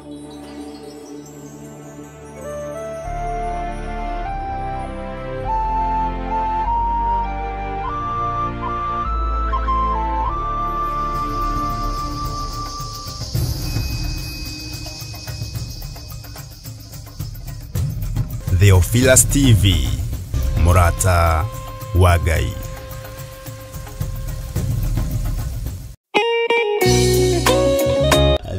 Theophilus TV, Murata wa Ngai.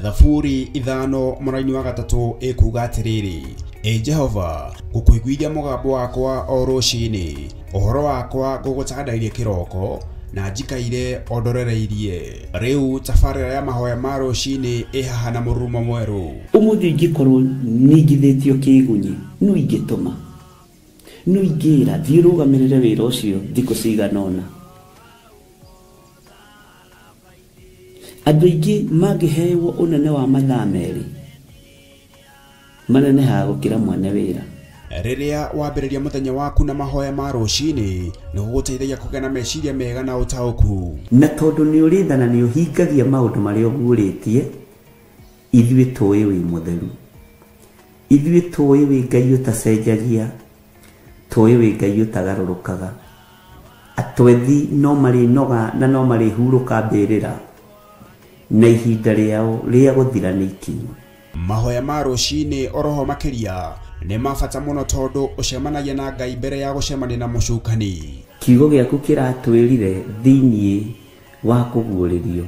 Thaburi 5 mũraini wa 3 ĩkuga atĩrĩrĩ, Ĩ Jehova, ngũkũiguithia mũgambo wakwa o rũcinĩ, ũhoro wakwa ngũgũtandairie kĩroko, na njikaire o ndorereirie. Rĩu tabarĩra ya mahoya ma rũcinĩ ĩ haha na mũrurumo mwerũ. Ũmũthĩ ingĩkorwo ningithĩtio kĩgunyi, no ingĩtũma, no ingĩra thiĩ rũgamĩrĩre wĩra ũcio thikũ cigana ũna. Andũ aingĩ mangĩhewo ũnene wa mathaa 2 manenehaga gũkĩra mwene wĩra. Rĩrĩa wambĩrĩria mũthenya waku na mahoya ma rũcinĩ, nĩ gũgũteithagia kũgĩa na meciria mega na ũtaũku. Na tondũ nĩ ũrĩ tha na nĩ ũhingagia maũndũ marĩa ũguũrĩtie, ithuĩ tũĩ wĩ mũtheru, ithuĩ tũĩ wĩ Ngai ũtacenjagia, tũĩ wĩ Ngai ũtagarũrũkaga. Atwethi no marĩnoga na no marĩhurũka mbĩrĩra, na ihinda rĩao rĩa gũthira nĩ ikinyu. Mahoya ma rũcinĩ oroho makĩria nĩ ma bata mũno tondũ ũcemanagia na Ngai mbere ya gũcemania na mũcukani. Kiugo gĩaku kĩratwĩrire thĩiniĩ wa kũguũrĩrio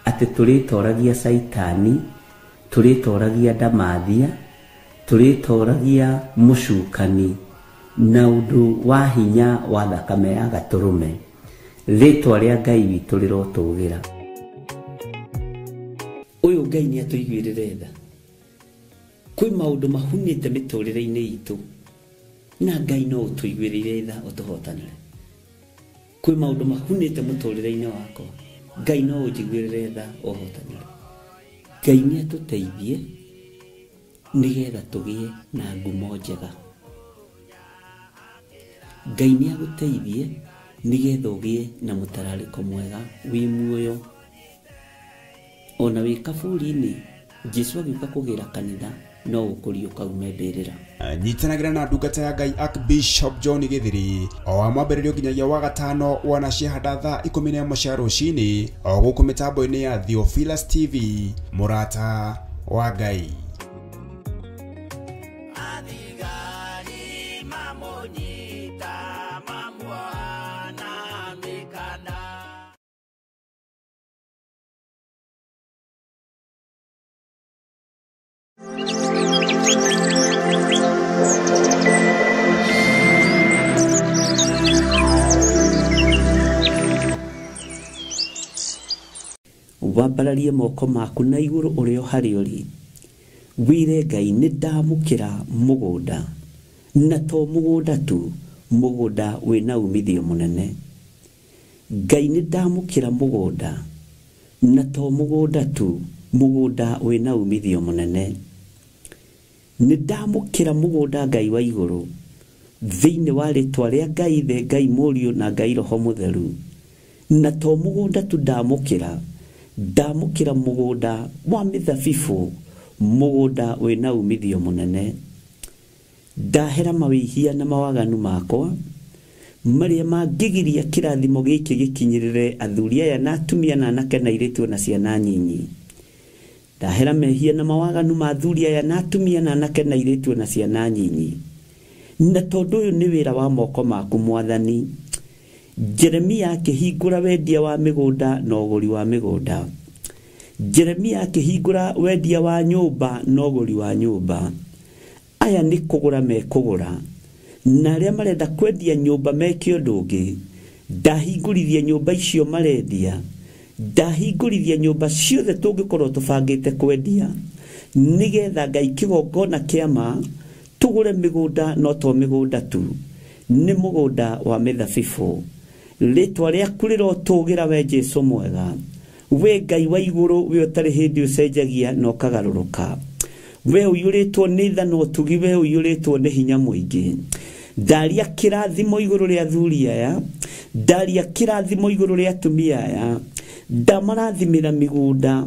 atĩ tũrĩtoragia Caitani, tũrĩtoragia ndamathia, tũrĩtoragia mũcukani na ũndũ wa hinya wa thakame ya gatũrũme. Rĩtwa rĩa Ngai witũ rĩrotũgĩra. Ũyũ Ngai nĩ atũiguĩrĩre tha. Kwĩ maũndũ mahunĩte mĩtũrĩre-inĩ itũ na Ngai no ũtũiguĩrĩire tha ũtũhotanĩre. Kwĩ maũndũ mahunĩte mũtũrĩre-inĩ wakwa, Ngai no ũnjiguĩrĩre tha ũhotanĩre. Ngai nĩ atũteithie nĩgetha tũgĩe na ngumo njega. Ngai nĩ agũteithie nĩgetha ũgĩe na mũtararĩko mwega wĩ muoyo. Ona wĩ kaburi-inĩ, Jesũ agĩũka kũgĩra kanitha no ũkũriũka ume mbĩrĩra. Nyitanagĩra na ndungata ya Ngai Archbishop John Githiri o wa mwambĩrĩrio nginyagia wa gatano wana ciahanda thaa 11 cia rũcinĩ o gũkũ mĩtambo-inĩ ya Theophilus TV, Mũrata wa Ngai. Wambararie moko maku na igũrũ ũrĩ o harĩa ũrĩ, wĩre Ngai nĩ ndamũkĩra mũgũnda, na to mũgũnda tu, mũgũnda wĩna umithio mũnene. Ngai nĩ ndamũkĩra mũgũnda, na to mũgũnda tu, mũgũnda wĩna umithio mũnene. Nĩ ndamũkĩra mũgũnda Ngai wa igũrũ, thĩinĩ wa rĩtwa rĩa Ngai Ithe, Ngai Mũriũ na Ngai Roho Mũtheru. Na to mũgũnda tu ndamũkĩra, ndamũkĩra mũgũnda wa mĩthabibũ, mũgũnda wĩna umithio mũnene. Ndahera mawĩhia na mawaganu makwa marĩa mangĩgiria kĩrathimo gĩkĩ gĩkinyĩrĩre athuri aya na atumia na anake na airĩtu na ciana nyinyi. Ndahera mehia na mawaganu ma athuri aya na atumia na anake na airĩtu na ciana nyinyi. Na tondũ ũyũ nĩ wĩra wa moko maku Mwathani, Jeremia akĩhingũra wendia wa mĩgũnda na ũgũri wa mĩgũnda. Jeremia akĩhingũra wendia wa nyũmba na ũgũri wa nyũmba. Aya nĩ kũgũra mekũgũra, na arĩa marenda kwendia nyũmba meke ũndũ ũngĩ. Ndahingũrithia nyũmba icio marendia, ndahingũrithia nyũmba ciothe tũngĩkorwo tũbangĩte kwendia, nĩgetha Ngai kĩgongona kĩa ma tũgũre mĩgũnda, no to mĩgũnda tu, nĩ mũgũnda wa mĩthabibũ. Rĩtwa rĩaku rĩrotũgĩra we Jesũ mwega, we Ngai wa igũrũ, we ũtarĩ hĩndĩ ũcenjagia na ũkagarũrũka, we ũiyũrĩtwo nĩ tha na ũtugi, we ũiyũrĩtwo nĩ hinya mũingĩ. Ndaria kĩrathimo igũrũ rĩa athuri aya, ndaria kĩrathimo igũrũ rĩa atumia aya, ndamarathimĩra mĩgũnda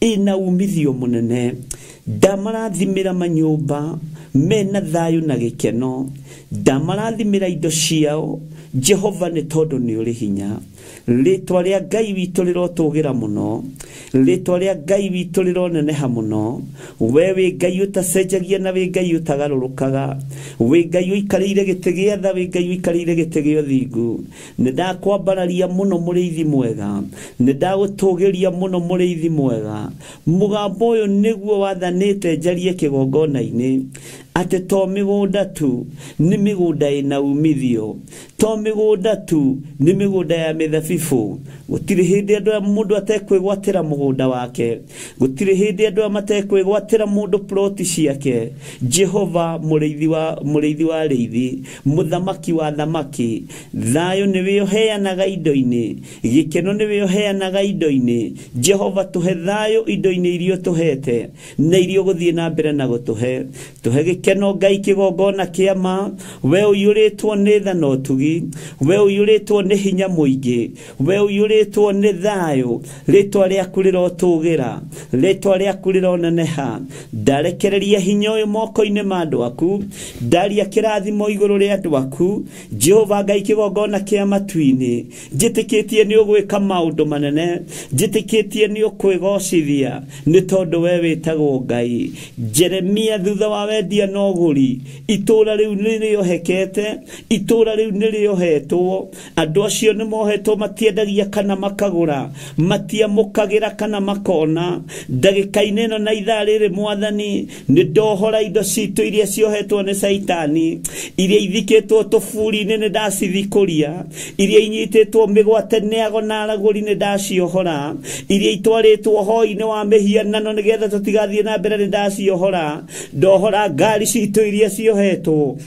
ĩna umithio mũnene, Ndamarathimĩra manyũmba mena thayũ na gĩkeno. Ndamarathimĩra indo ciao Jehova nĩ tondũ nĩ ũrĩ hinya. Rĩtwa rĩa Ngai witũ rĩrotũgĩra mũno, rĩtwa rĩa Ngai witũ rĩroneneha mũno. We wĩ Ngai ũtacenjagia na wĩ Ngai ũtagarũrũkaga, wĩ Ngai ũikarĩire gĩtĩ gĩa tha, wĩ Ngai ũikarĩire gĩtĩ gĩa ũthingu. Nĩ ndakwambararia mũno mũrĩithi mwega, nĩ ndagũtũgĩria mũno mũrĩithi mwega. Mũgambo ũyũ nĩguo wathanĩte njarie kĩgongona-inĩ, atĩ to mĩgũnda tu nĩ mĩgũnda ĩna umithio, to mĩgũnda tu nĩ mĩgũnda ya mĩthabibũ. Gũtirĩ hĩndĩ andũ aya mũndũ atekwĩgwatĩra mũgũnda wake, gũtirĩ hĩndĩ andũ aya matekwĩgwatĩra mũndũ ploti ciake. Jehova mũrĩithi wa rĩithi, mũthamaki wa thamaki, thayũ nĩwe ũheanaga indo-inĩ, gĩkeno nĩwe ũheanaga indo-inĩ. Jehova tũhe thayũ indo-inĩ iria ũtũhete na iria ũgũthiĩ na mbere na gũtũhe. Tũhe gĩkeno Ngai kĩgongona kĩa ma. We ũiyũrĩtwo nĩ tha na ũtugi, we ũiyũrĩtwo nĩ hinya mũingĩ, we ũiyũrĩtwo nĩ thayũ. Rĩtwa rĩaku rĩrotũgĩra, rĩtwa rĩaku rĩroneneha. Ndarekereria hinya ũyũ moko-inĩ ma andũ aku, ndaria kĩrathimo igũrũ rĩa andũ aku. Jehova Ngai kĩgongona kĩa matu-inĩ, njĩtĩkĩtie nĩ ũgwĩka maũndũ manene, njĩtĩkĩtie nĩ ũkwĩgocithia, nĩ tondũ we wĩtagwo Ngai. Jeremia thutha wa wendia na ũgũri, itũũra rĩu nĩ rĩohekete, itũũra rĩu nĩ rĩohetwo. Andũ acio nĩ mohetwo, matiendagia kana makagũra, matiamũkagĩra kana makona. Ndagĩka-inĩ ĩno na ithaa rĩrĩ Mwathani, nĩ ndohora indo citũ iria ciohetwo nĩ Caitani, iria ithikĩtwo tũburi-inĩ nĩ ndacithikũria, iria inyitĩtwo mĩgwate nĩ ago na aragũri nĩ ndaciohora, iria itwarĩtwo hoi-inĩ wa mĩhianano nĩgetha tũtigathiĩ na mbere nĩ ndaciohora. Ndohora ngari citũ iria ciohetwo,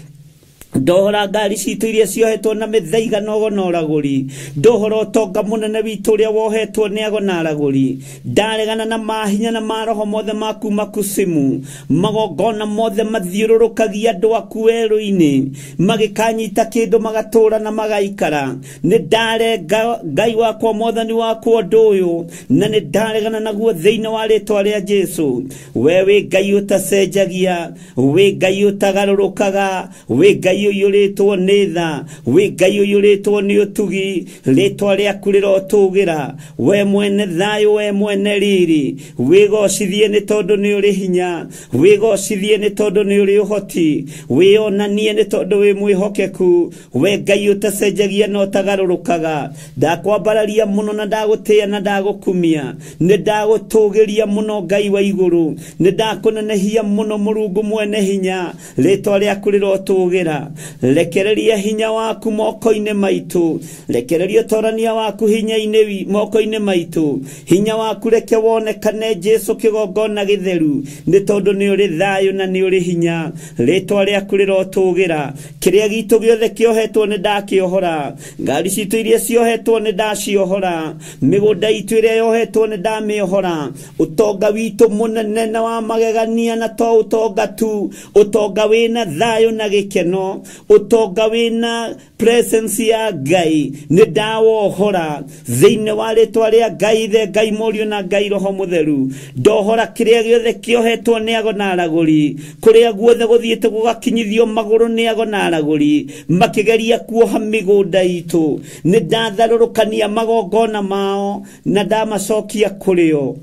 ndohora ngari citũ iria ciohetwo na mĩthaiga na ũgo na ũragũri, ndohora ũtonga mũnene witũ ũrĩa wohetwo nĩ ago na aragũri. Ndaregana na mahinya na maroho mothe ma kuma kusimu, magongona mothe mathiũrũrũkagia andũ aku werũ-inĩ, magĩkanyita kĩndũ magatũra na magaikara. Nĩ ndarenga Ngai wakwa Mwathani wakwa ũndũ ũyũ, na nĩ ndaregana naguo thĩinĩ wa rĩtwa rĩa Jesũ. We wĩ Ngai ũtacenjagia, wĩ Ngai ũtagarũrũkaga, wĩ Ngai ũiyũrĩtwo nĩ tha, wĩ Ngai ũiyũrĩtwo nĩ ũtugi. Rĩtwa rĩaku rĩrotũgĩra, we mwene thayũ, we mwene riri. Wĩgocithie nĩ tondũ nĩ ũrĩ hinya, wĩgocithie nĩ tondũ nĩ ũrĩ ũhoti, wĩonanie nĩ tondũ wĩ mwĩhokeku. We Ngai ũtacenjagia na ũtagarũrũkaga, ndakwambararia mũno na ndagũtĩĩa na ndagũkumia. Nĩ ndagũtũgĩria mũno Ngai wa igũrũ, nĩ ndakũnenehia mũno Mũrungu mwene hinya. Rĩtwa rĩaku rĩrotũgĩra. Rekereria hinya waku moko-inĩ maitũ, rekereria ũtorania waku hinya-inĩ moko-inĩ maitũ. Hinya waku reke wonekane Jesũ kĩgongona gĩtheru, nĩ tondũ nĩ ũrĩ thayũ na nĩ ũrĩ hinya. Rĩtwa rĩaku rĩrotũgĩra. Kĩrĩa gitũ gĩothe kĩohetwo nĩ ndakĩohora, ngari citũ iria ciohetwo nĩ ndaciohora, mĩgũnda itũ ĩrĩa yohetwo nĩ ndamĩohora. Ũtonga witũ mũnene na wa magegania, na to ũtonga tu, ũtonga wĩna thayũ na gĩkeno, ũtonga wĩna presence ya Ngai, nĩ ndawohora thĩinĩ wa rĩtwa rĩa Ngai Ithe, Ngai Mũriũ na Ngai Roho Mũtheru. Ndohora kĩrĩa gĩothe kĩohetwo nĩ ago na aragũri, kũrĩa guothe gũthiĩte gũgakinyithio magũrũ nĩ ago na aragũri makĩgeria kuoha mĩgũnda itũ. Nĩ ndatharũrũkania magongona mao na ndamacokia kũrĩ o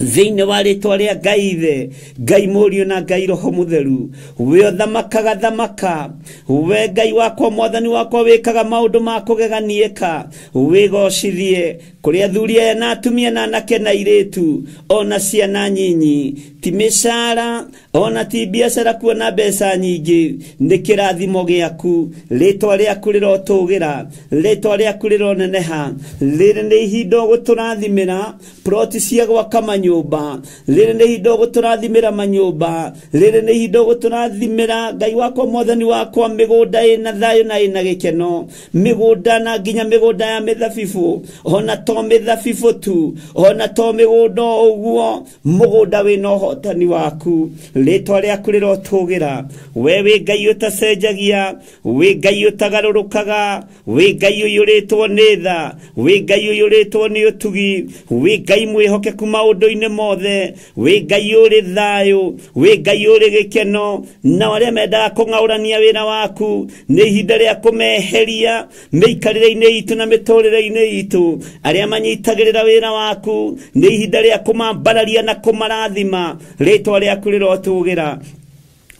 thĩinĩ wa rĩtwa rĩa Ngai Ithe, Ngai Mũriũ na Ngai Roho Mũtheru. We ũthamakaga thamaka, we Ngai wakwa Mwathani wakwa wĩkaga maũndũ ma kũgegania, wĩgocithie kũrĩ athuri aya na atumia na anake na airĩtu ona ciana nyinyi. Ti mĩcara ona ti biacara kuona mbeca nyingĩ, nĩ kĩrathimo gĩaku. Rĩtwa rĩaku rĩrotũgĩra, rĩtwa rĩaku rĩroneneha. Rĩrĩ nĩ ihinda ũgũtũrathimĩra ploti cia gwaka manyũmba, rĩrĩ nĩ ihinda ũgũtũrathimĩra manyũmba, rĩrĩ nĩ ihinda ũgũtũrathimĩra Ngai wakwa Mwathani wakwa mĩgũnda ĩna thayũ na ĩna gĩkeno, mĩgũnda na nginya mĩgũnda ya mĩthabibũ, ona to to mĩthabibũ tu, ona to mĩgũnda ũguo, mũgũnda wĩna ũhotani waku. Rĩtwa rĩaku rĩrotũgĩra. We wĩ Ngai ũtacenjagia, wĩ Ngai ũtagarũrũkaga, wĩ Ngai ũiyũrĩtwo nĩ tha, wĩ Ngai ũiyũrĩtwo nĩ ũtugi, wĩ Ngai mwĩhokeku maũndũ-inĩ mothe, wĩ Ngai ũrĩ thayũ, wĩ Ngai ũrĩ gĩkeno. Na arĩa mendaga kũng'aũrania wĩra waku, nĩ ihinda rĩa kũmeheria mĩikarĩre-inĩ itũ na mĩtũrĩre-inĩ itũ. Arĩa manyitagĩrĩra wĩra waku, nĩ ihinda rĩa kũmambararia na kũmarathima. Rĩtwa rĩaku rĩrotũgĩra.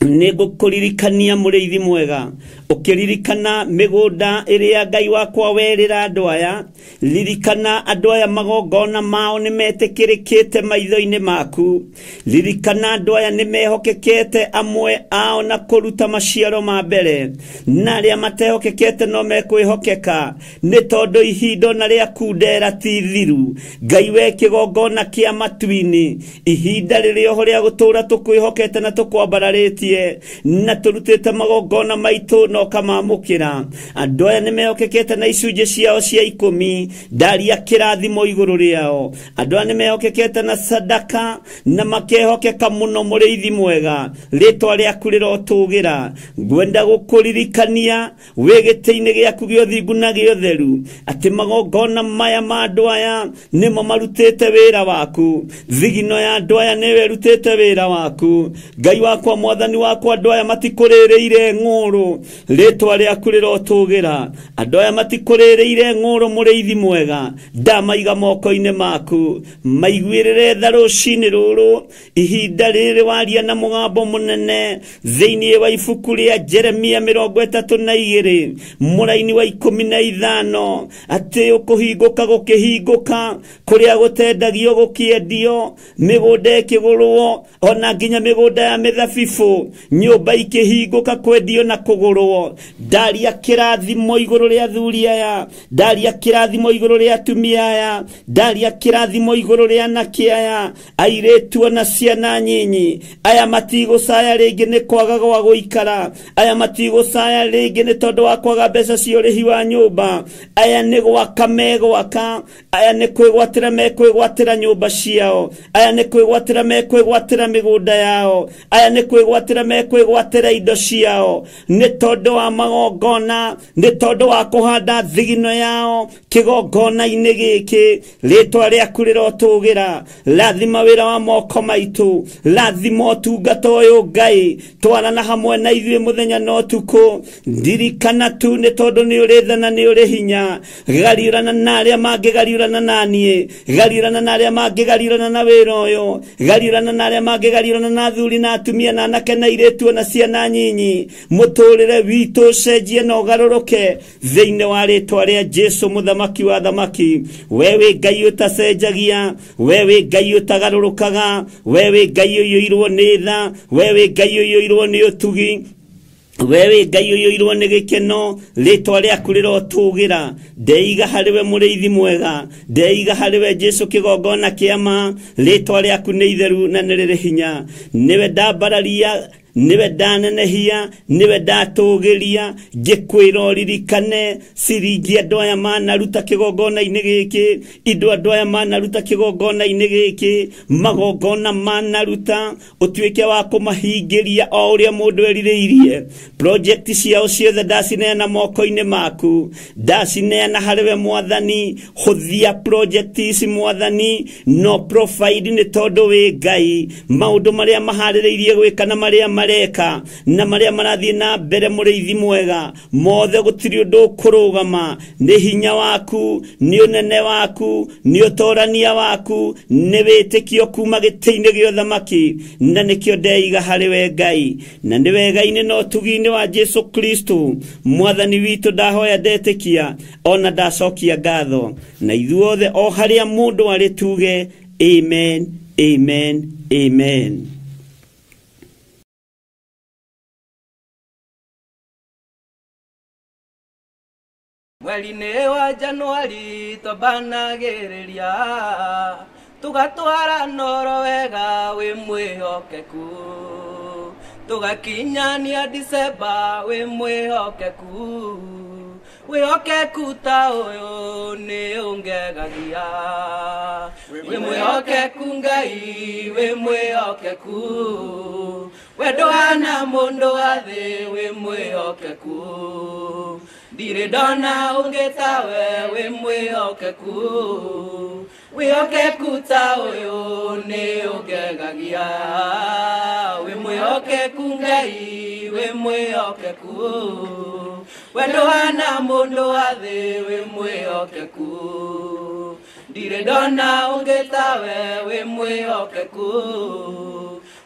Nĩ ngũkũririkania mũrĩithi mwega, ũkĩririkana mĩgũnda ĩrĩa Ngai wakwa werĩra andũ aya. Ririkana andũ aya magongona mao nĩ metĩkĩrĩkĩte maitho-inĩ maku. Ririkana andũ aya nĩ mehokekete amwe ao na kũruta maciaro ma mbere, na arĩa matehokekete no mekwĩhokeka, nĩ tondũ ihinda ona rĩaku ndera ti thiru. Ngai we kĩgongona kĩa matu-inĩ, ihinda rĩrĩ oho rĩa gũtũũra tũkwĩhokete na tũkwambararĩtie na tũrutĩte magongona maitũ na ũkamamũkĩra. Andũ aya nĩ mehokekete na icunjĩ ciao cia 10, ndaria kĩrathimo igũrũ rĩao. Andũ aya nĩ mehokekete na sadaka na makehokeka mũno, mũrĩithi mwega. Rĩtwa rĩaku rĩrotũgĩra. Ngwenda gũkũririkania wĩ gĩtĩ-inĩ gĩaku gĩa ũthingu na gĩa ũtheru, atĩ magongona maya ma andũ aya nĩmo marutĩte wĩra waku. Thigino ya andũ aya nĩwe ĩrutĩte wĩra waku. Ngai wakwa, mwathani wakwa, andũ aya matikũrĩrĩire ng'ũrũ. Rĩtwa rĩaku rĩrotũgĩra. Andũ aya matikũrĩrĩire ng'ũrũ, mũrĩithi mwega. Ndamaiga moko-inĩ maku, maiguĩrĩre tha rũcinĩ rũrũ. Ihinda rĩrĩ waria na mũgambo mũnene thĩinĩ wa ibuku rĩa Jeremia 32 mũraini wa 15, atĩ ũkũhingũka gũkĩhingũka, kũrĩa gũtendagio gũkĩendio, mĩgũnda ĩkĩgũrwo, ona nginya mĩgũnda ya mĩthabibũ, nyũmba ikĩhingũka kwendio na kũgũrwo. Ndaria kĩrathimo igũrũ rĩa athuri aya, ndaria kĩrathimo igũrũ rĩa atumia aya, ndaria kĩrathimo igũrũ rĩa anake aya, airĩtu ona ciana nyinyi. Aya matigũcaya rĩngĩ nĩ kwaga gwa gũikara, aya matigũcaya rĩngĩ nĩ tondũ wa kwaga mbeca cia ũrĩhi wa nyũmba. Aya nĩ gwaka megwaka, aya nĩ kwĩgwatĩra mekwĩgwatĩra nyũmba ciao, aya nĩ kwĩgwatĩra mekwĩgwatĩra mĩgũnda yao, aya nĩ kwĩgwatĩra mekwĩgwatĩra indo ciao, nĩ tondũ wa magongona, nĩ tondũ wa kũhanda thigino yao kĩgongona-inĩ gĩkĩ. Rĩtwa rĩaku rĩrotũgĩra. Rathima wĩra wa moko maitũ, rathima ũtungata ũyũ Ngai, twarana hamwe na ithuĩ mũthenya na ũtukũ. Ndirikana tu nĩ tondũ nĩ ũrĩ tha na nĩ ũrĩ hinya. Gariũrana na arĩa mangĩgariũrana na niĩ, gariũrana na arĩa mangĩgariũrana na wĩra ũyũ, gariũrana na arĩa mangĩgariũrana na athuri na atumia na anake na airĩtu na ciana nyinyi. Mũtũrĩre witũ ũcenjie na ũgarũrũke thĩinĩ wa rĩtwa rĩa Jesu mũthamaki wa thamaki. We wĩ Ngai ũtacenjagia, we wĩ Ngai ũtagarũrũkaga, we wĩ Ngai ũiyũirwo nĩ tha, we wĩ Ngai ũiyũirwo nĩ ũtugi, we wĩ Ngai ũiyũirwo nĩ gĩkeno. Rĩtwa rĩaku rĩrotũgĩra. Ndeiga harĩ we mũrĩithi mwega, ndeiga harĩ we Jesu kĩgongona kĩa ma. Rĩtwa rĩaku nĩ itheru na nĩ rĩrĩ hinya. Nĩwe ndambararia, nĩwe ndanenehia, nĩwe ndatũgĩria. Ngĩkwĩra ũririkane ciringi andũ aya manaruta kĩgongona-inĩ gĩkĩ, indo andũ aya manaruta kĩgongona-inĩ gĩkĩ, magongona manaruta, ũtuĩke wa kũmahingĩria o ũrĩa mũndũ erirĩirie. Project ciao ciothe ndacineana moko-inĩ maku, ndacineana harĩ we mwathani. Hũthia project ici mwathani, no provide nĩ tondũ wĩ Ngai. Maũndũ marĩa maharĩrĩirie gwĩka na marĩa mareka na marĩa marathiĩ na mbere, mũrĩithi mwega, mothe gũtirĩ ũndũ ũkũrũgama. Nĩ hinya waku, nĩ ũnene waku, nĩ ũtorania waku, nĩ wĩtĩkio kuma gĩtĩ-inĩ gĩa ũthamaki, na nĩkĩo ndeiga harĩ we Ngai. Na nĩ wega-inĩ na ũtugi-inĩ wa Jesu Kristo mwathani witũ ndahoya, ndetĩkia ona ndacokia ngatho. Na ithuothe o harĩa mũndũ arĩ tuge amen, amen, amen. Mweri-inĩ wa Januari twambanagĩrĩria, tũgatwara noro wega wĩ mwĩhokeku, tũgakinyania Disemba wĩ mwĩhokeku. Wĩhokeku ta ũyũ nĩ ũngegagia. Wĩ mwĩhokeku Ngai, wĩ mwĩhokeku. We ndũhana mũndũ wa thĩ, wĩ mwĩhokeku. Ndirĩ ndona ũngĩ tawe, wĩ mwĩhokeku. Wĩhokeku ta ũyũ nĩ ũngegagia. Wĩ mwĩhokeku Ngai, wĩ mwĩhokeku. We ndũhana mũndũ wa thĩ, wĩ mwĩhokeku. Ndirĩ ndona ũngĩ tawe, wĩ mwĩhokeku.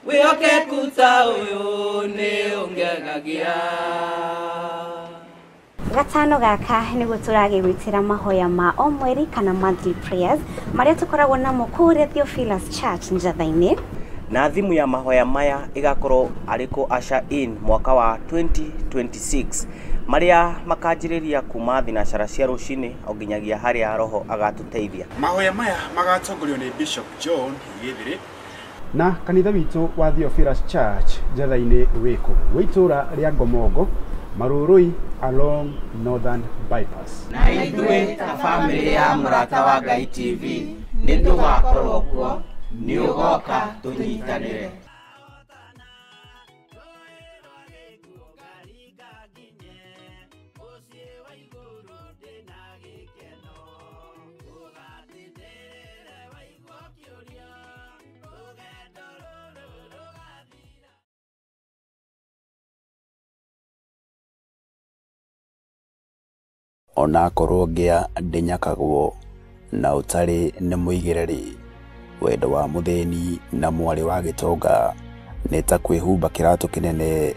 Wĩhokeku ta ũyũ nĩ ũngegagia. Gatano gaka nĩguo tũragĩgwĩtĩra mahoya ma o mweri kana monthly prayers marĩa tũkoragwo namo kũrĩa Theophilus Church Njatha-inĩ. Na thimu ya mahoya maya ĩgakorwo arĩ kũ usher in mwaka wa 2026 marĩa makanjĩrĩria kuma thinacara cia rũcinĩ o nginyagia harĩa roho agatũteithia. Mahoya maya magatongorio nĩ Bishop John Gĩthĩrĩ na kanitha witũ wa Theophilus Church Njatha-inĩ wĩkũ wĩ itũũra rĩa Ngomongo, Marurui along Northern Bypass. Na ithuĩ ta bamĩrĩ ya Mũrata wa Ngai TV nĩ tũgakorwo kuo, nĩ ũgoka tũnyitanĩre. Onakorwo ngĩa ndĩnyakagwo na ũtarĩ nĩ mũigĩre-rĩ, wendo wa mũthĩni na mwarĩ wa gĩtonga nĩ ta kwĩhumba kĩratũ kĩnene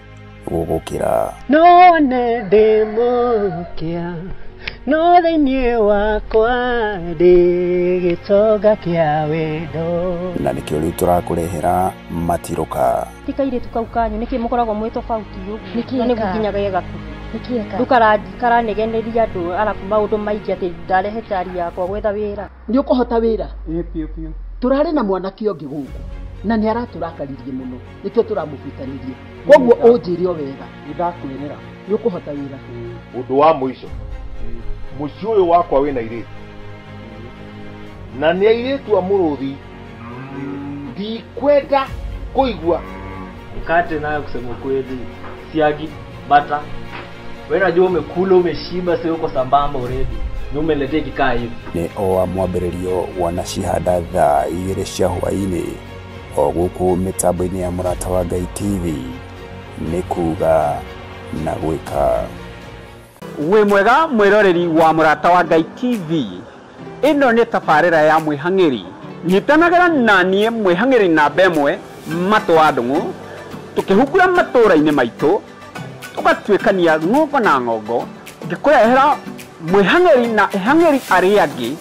gũgũkĩra. No nĩ ndĩ mũkĩa, no thĩinĩ wakwa ndĩ gĩtonga kĩa wendo. Na nĩkĩo rĩu tũrakũrehera matirũka. Ti kairĩtu kau kanyu nĩkĩ mũkoragwo mwĩ tofauti ũguo? Na nĩguo nginya ge gakuhĩ. Rĩu karanegeneria andũ arabu maũndũ maingĩ atĩ ndarehe cari yakwa gwetha wĩra. Nĩ ũkũhota wĩra? Ĩĩ biũ biũ. Tũrarĩ na mwanake ũngĩ gũkũ na nĩ aratũrakaririe mũno nĩkĩo tũramũbutanirie. Koguo ũnjĩre o wega. Nĩ ndakwĩrĩra. Nĩ ũkũhota wĩra. Ũndũ wa mũico, mũciĩ ũyũ wakwa wĩna airĩtu na nĩ airĩtu a mũrũthi, ndikwenda kũigua. Mkate nayo kusema kweli, siagi, bata. Wewe unajua umekula umeshiba, sio uko sambamba already. Ni umeletea kikaa hivi. Nĩ o wa mwambĩrĩrio wanacihanda thaa 2 cia hwaĩ-inĩ o gũkũ mĩtambo-inĩ ya Mũrata wa Ngai TV nĩ kuga na gwĩka. Wĩ mwega mwĩroreri wa Mũrata wa Ngai TV. Ĩno nĩ tabarĩra ya mwĩhang'ĩri. Nyitanagĩra na niĩ mwĩhang'ĩri namba 1 Matũ wa Ndung'u, tũkĩhungura matũũra-inĩ maitũ, tũgatuĩkania ng'ongo na ng'ongo, ngĩkũrehera mwĩhang'ĩri na ĩhang'ĩri arĩa angĩ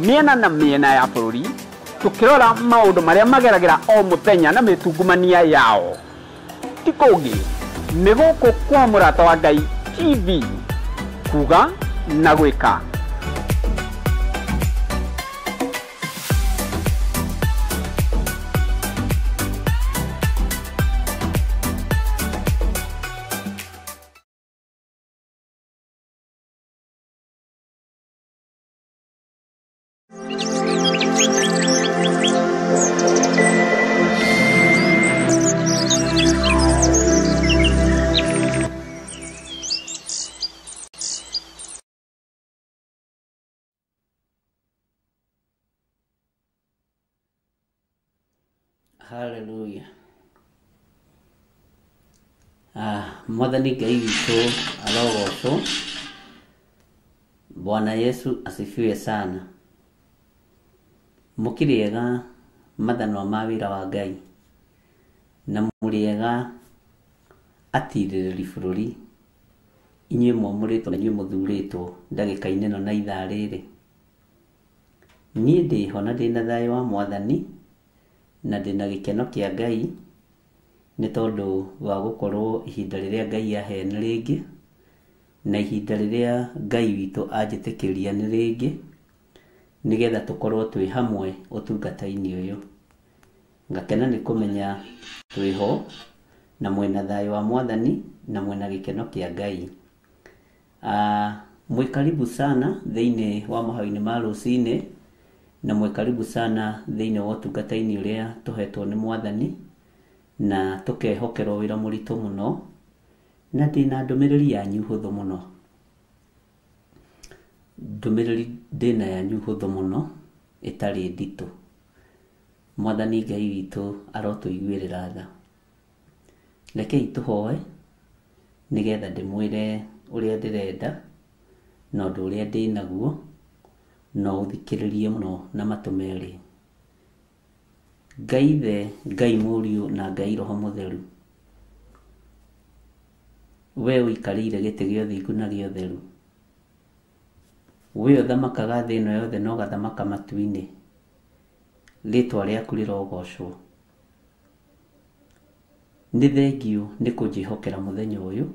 mĩena na mĩena ya bũrũri, tũkĩrora maũndũ marĩa mageragĩra o mũthenya na mĩtungumania yao. Ti kũngĩ, nĩ gũkũ kwa Mũrata wa Ngai TV, kuga na gwĩka. Hallelujah. Mwathani Ngai witũ arogocwo. Bwana Yesu asifiwe sana. Mũkĩrĩega mathanwa ma wĩra wa Ngai na mũrĩega atirĩrĩri bũrũri, inyuĩ mwamũrĩtwo na inyuĩ mũthurĩtwo ndagĩka-inĩ ĩno na ithaa rĩrĩ. Niĩ ndĩho na ndĩna thayũ wa Mwathani na ndĩna gĩkeno kĩa Ngai nĩ tondũ wa gũkorwo ihinda rĩrĩa Ngai ahe nĩ rĩngĩ na ihinda rĩrĩa Ngai witũ anjĩtĩkĩria nĩ rĩngĩ nĩgetha tũkorwo twĩ hamwe ũtungata-inĩ ũyũ. Ngakena nĩ kũmenya twĩho na mwĩna thayũ wa Mwathani na mwĩna gĩkeno kĩa Ngai. Mwĩ karibu sana thĩinĩ wa mahoya-inĩ ma rũcinĩ, na mwĩ karibu sana thĩinĩ wa ũtungata-inĩ ũrĩa tũhetwo nĩ Mwathani, na tũkehokerwo wĩra mũritũ mũno, na ndĩna ndũmĩrĩri yanyu hũthũ mũno. Ndũmĩrĩri ndĩna yanyu hũthũ mũno ĩtarĩ nditũ. Mwathani Ngai witũ arotũiguĩrĩra tha. Rekei tũhoe nĩgetha ndĩmwĩre ũrĩa ndĩrenda na ũndũ ũrĩa ndĩnaguo, na ũthikĩrĩrie mũno na matũ merĩ. Ngai Ithe, Ngai Mũriũ na Ngai Roho Mũtheru, we ũikarĩire gĩtĩ gĩa ũthingu na gĩa ũtheru, we ũthamakaga thĩ ĩno yothe na ũgathamaka matu-inĩ, rĩtwa rĩaku rĩrogocwo. Nĩ thengiũ nĩ kũnjĩhokera mũthenya ũyũ,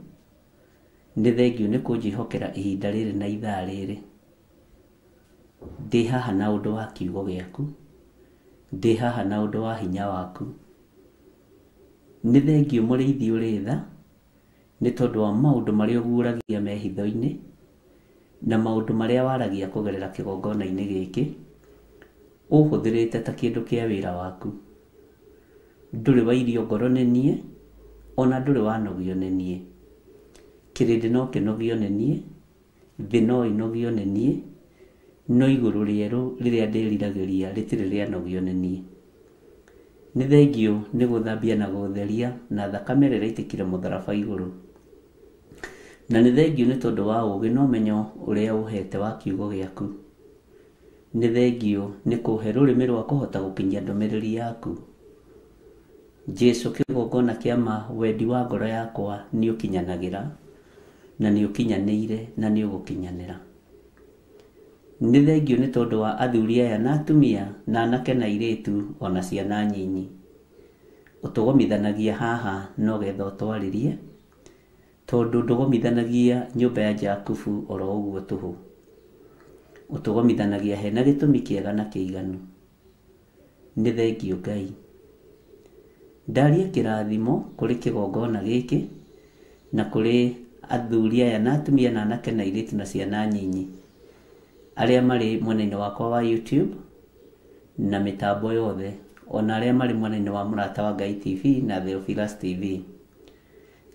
nĩ thengiũ nĩ kũnjĩhokera ihinda rĩrĩ na ithaa rĩrĩ. Ndĩ haha na ũndũ wa kiugo gĩaku, ndĩ haha na ũndũ wa hinya waku. Nĩ thengiũ mũrĩithi ũrĩ tha, nĩ tondũ wa maũndũ marĩa ũguũragia me hitho-inĩ, na maũndũ marĩa waragia kũgerera kĩgongona-inĩ gĩkĩ, ũhũthĩrĩte ta kĩndũ kĩa wĩra waku. Ndũrĩ wairio ngoro nĩ niĩ, ona ndũrĩ wanogio nĩ niĩ. Kĩrĩndĩ no kĩnogio nĩ niĩ, thĩ no ĩnogio nĩ niĩ, no igũrũ rĩerũ rĩrĩa ndĩriragĩria rĩtirĩ rĩanogio nĩ niĩ. Nĩ thengiũ nĩ gũthambia na gũtheria na thakame ĩrĩa ĩraitĩkire mũtharaba igũrũ. Na nĩ thengiũ nĩ tondũ wa ũũgĩ na ũmenyo ũrĩa ũhete wa kiugo gĩaku. Nĩ thengiũ nĩ kũhe rũrĩmĩ rwa kũhota gũkinyia ndũmĩrĩri yaku. Jesu kĩgongona kĩa ma, wendi wa ngoro yakwa nĩ ũkinyanagĩra, na nĩ ũkinyanĩire na nĩ ũgũkinyanĩra. Nĩ thengiũ nĩ tondũ wa athuri aya na atumia na anake na airĩtu ona ciana nyinyi. Ũtũgomithanagia haha no getha ũtwarĩrie, tondũ ndũgomithanagia nyũmba ya Jakubu oro ũguo tũhũ. Ũtũgomithanagia hena gĩtũmi kĩega na kĩiganu. Nĩ thengiũ Ngai. Ndaria kĩrathimo kũrĩ kĩgongona gĩkĩ na kũrĩ athuri aya na atumia na anake na airĩtu na ciana nyinyi arĩa marĩ mwena-inĩ wakwa wa YouTube na mĩtambo yothe, ona arĩa marĩ mwena-inĩ wa Mũrata wa Ngai TV na Theophilus TV.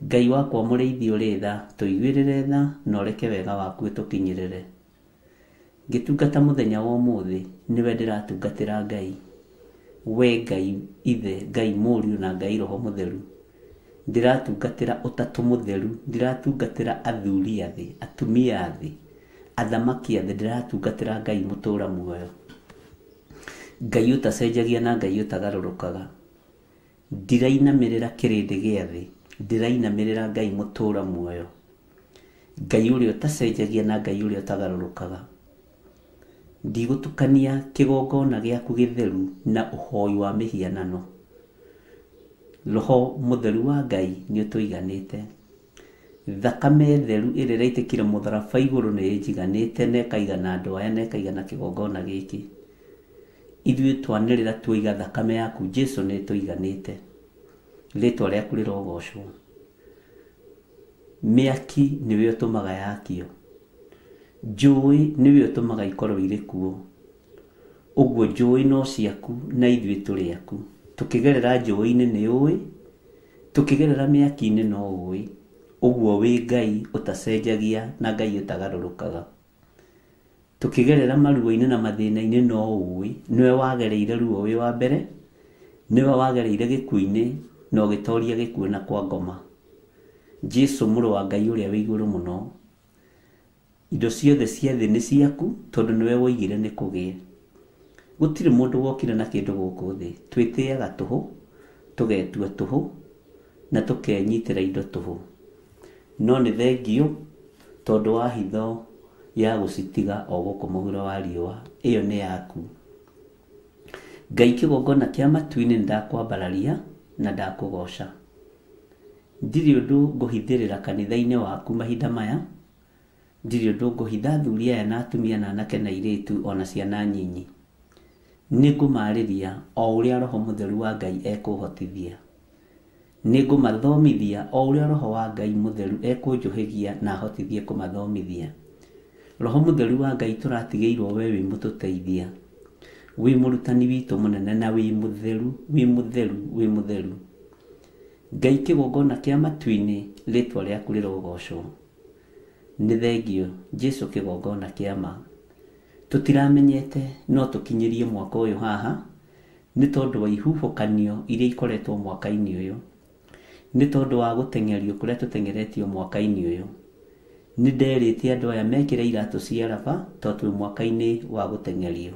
Ngai wakwa mũrĩithi ũrĩ tha, tũiguĩrĩre tha na ũreke wega waku ũtũkinyĩrĩre. Ngĩtungata mũthenya wa ũmũthĩ, nĩwe ndĩratungatĩra Ngai. We Ngai Ithe, Ngai Mũriũ na Ngai Roho Mũtheru. Ndĩratungatĩra ũtatũ mũtheru, ndĩratungatĩra athuri a thĩ, atumia a thĩ, athamaki a thĩ, ndĩratungatĩra Ngai mũtũra muoyo. Ngai ũtacenjagia na Ngai ũtagarũrũkaga. Ndirainamĩrĩra kĩrĩndĩ gĩa thĩ, ndĩrainamĩrĩra Ngai mũtũra muoyo. Ngai ũrĩa ũtacenjagia na Ngai ũrĩa ũtagarũrũkaga. Ndigũtukania kĩgongona gĩaku gĩtheru na ũhoi wa mĩhianano. Roho mũtheru wa Ngai nĩ ũtũiganĩte. Thakame theru ĩrĩa ĩraitĩkire mũtharaba igũrũ nĩ ĩnjiganĩte na ĩkaigana andũ aya na ĩkaigana kĩgongona gĩkĩ. Ithuĩ twanĩrĩra tuoiga thakame yaku Jesu nĩ ĩtũiganĩte. Rĩtwa rĩaku rĩrogocwo. Mĩaki nĩwe ũtũmaga yakio. Njũĩ nĩwe ũtũmaga ikorwo irĩ kuo. Ũguo njũĩ no ciaku na ithuĩ tũrĩ aku. Tũkĩgerera njũĩ-inĩ nĩ ũĩ, tũkĩgerera mĩaki-inĩ no ũĩ. Ũguo wĩ Ngai ũtacenjagia na Ngai ũtagarũrũkaga. Tũkĩgerera maruo-inĩ na mathĩna-inĩ no ũĩ, nĩwe wagereire ruo wĩ wa mbere, nĩwe wagereire gĩkuũ-inĩ na ũgĩtoria gĩkuũ na kwa ngoma. Jesu mũrũ wa Ngai ũrĩa wĩ igũrũ mũno, indo ciothe cia thĩ nĩ ciaku tondũ nĩwe woigire nĩ kũgĩe. Gũtirĩ mũndũ wokire na kĩndũ gũkũ thĩ. Twĩtĩaga tũhũ, tũgetua tũhũ na tũkenyitĩra indo tũhũ. No nĩ thengiũ tondũ wa hitho ya gũcitiga o gũkũ mũhuro wa riũa, ĩyo nĩ yaku. Ngai kĩgongona kĩa matu-inĩ nĩ ndakwambararia na ndakũgoca. Ndirĩ ũndũ ngũhithĩrĩra kanitha-inĩ waku mahinda maya, ndirĩ ũndũ ngũhitha athuri aya na atumia na anake na airĩtu ona ciana nyinyi. Nĩ ngũmarĩria o ũrĩa Roho Mũtheru wa Ngai ekũhotithia. Nĩ ngũmathomithia o ũrĩa Roho wa Ngai Mũtheru ekũnjũhĩgia na ahotithie kũmathomithia. Roho Mũtheru wa Ngai tũratigĩirwo we wĩ mũtũteithia, wĩ mũrutani witũ mũnene na wĩ mũtheru, wĩ mũtheru, wĩ mũtheru. Ngai kĩgongona kĩa matu-inĩ, rĩtwa rĩaku rĩrogocwo. Nĩ thengio Jesu kĩgongona kĩa ma. Tũtiramenyete no tũkinyĩrie mwaka ũyũ haha nĩ tondũ wa ihuhũkanio iria ikoretwo mwaka-inĩ ũyũ, nĩ tondũ wa gũteng'erio kũrĩa tũteng'eretio mwaka-inĩ ũyũ. Nĩ nderĩte andũ aya mekĩre iratũ cia raba tondũ twĩ mwaka-inĩ wa gũteng'erio.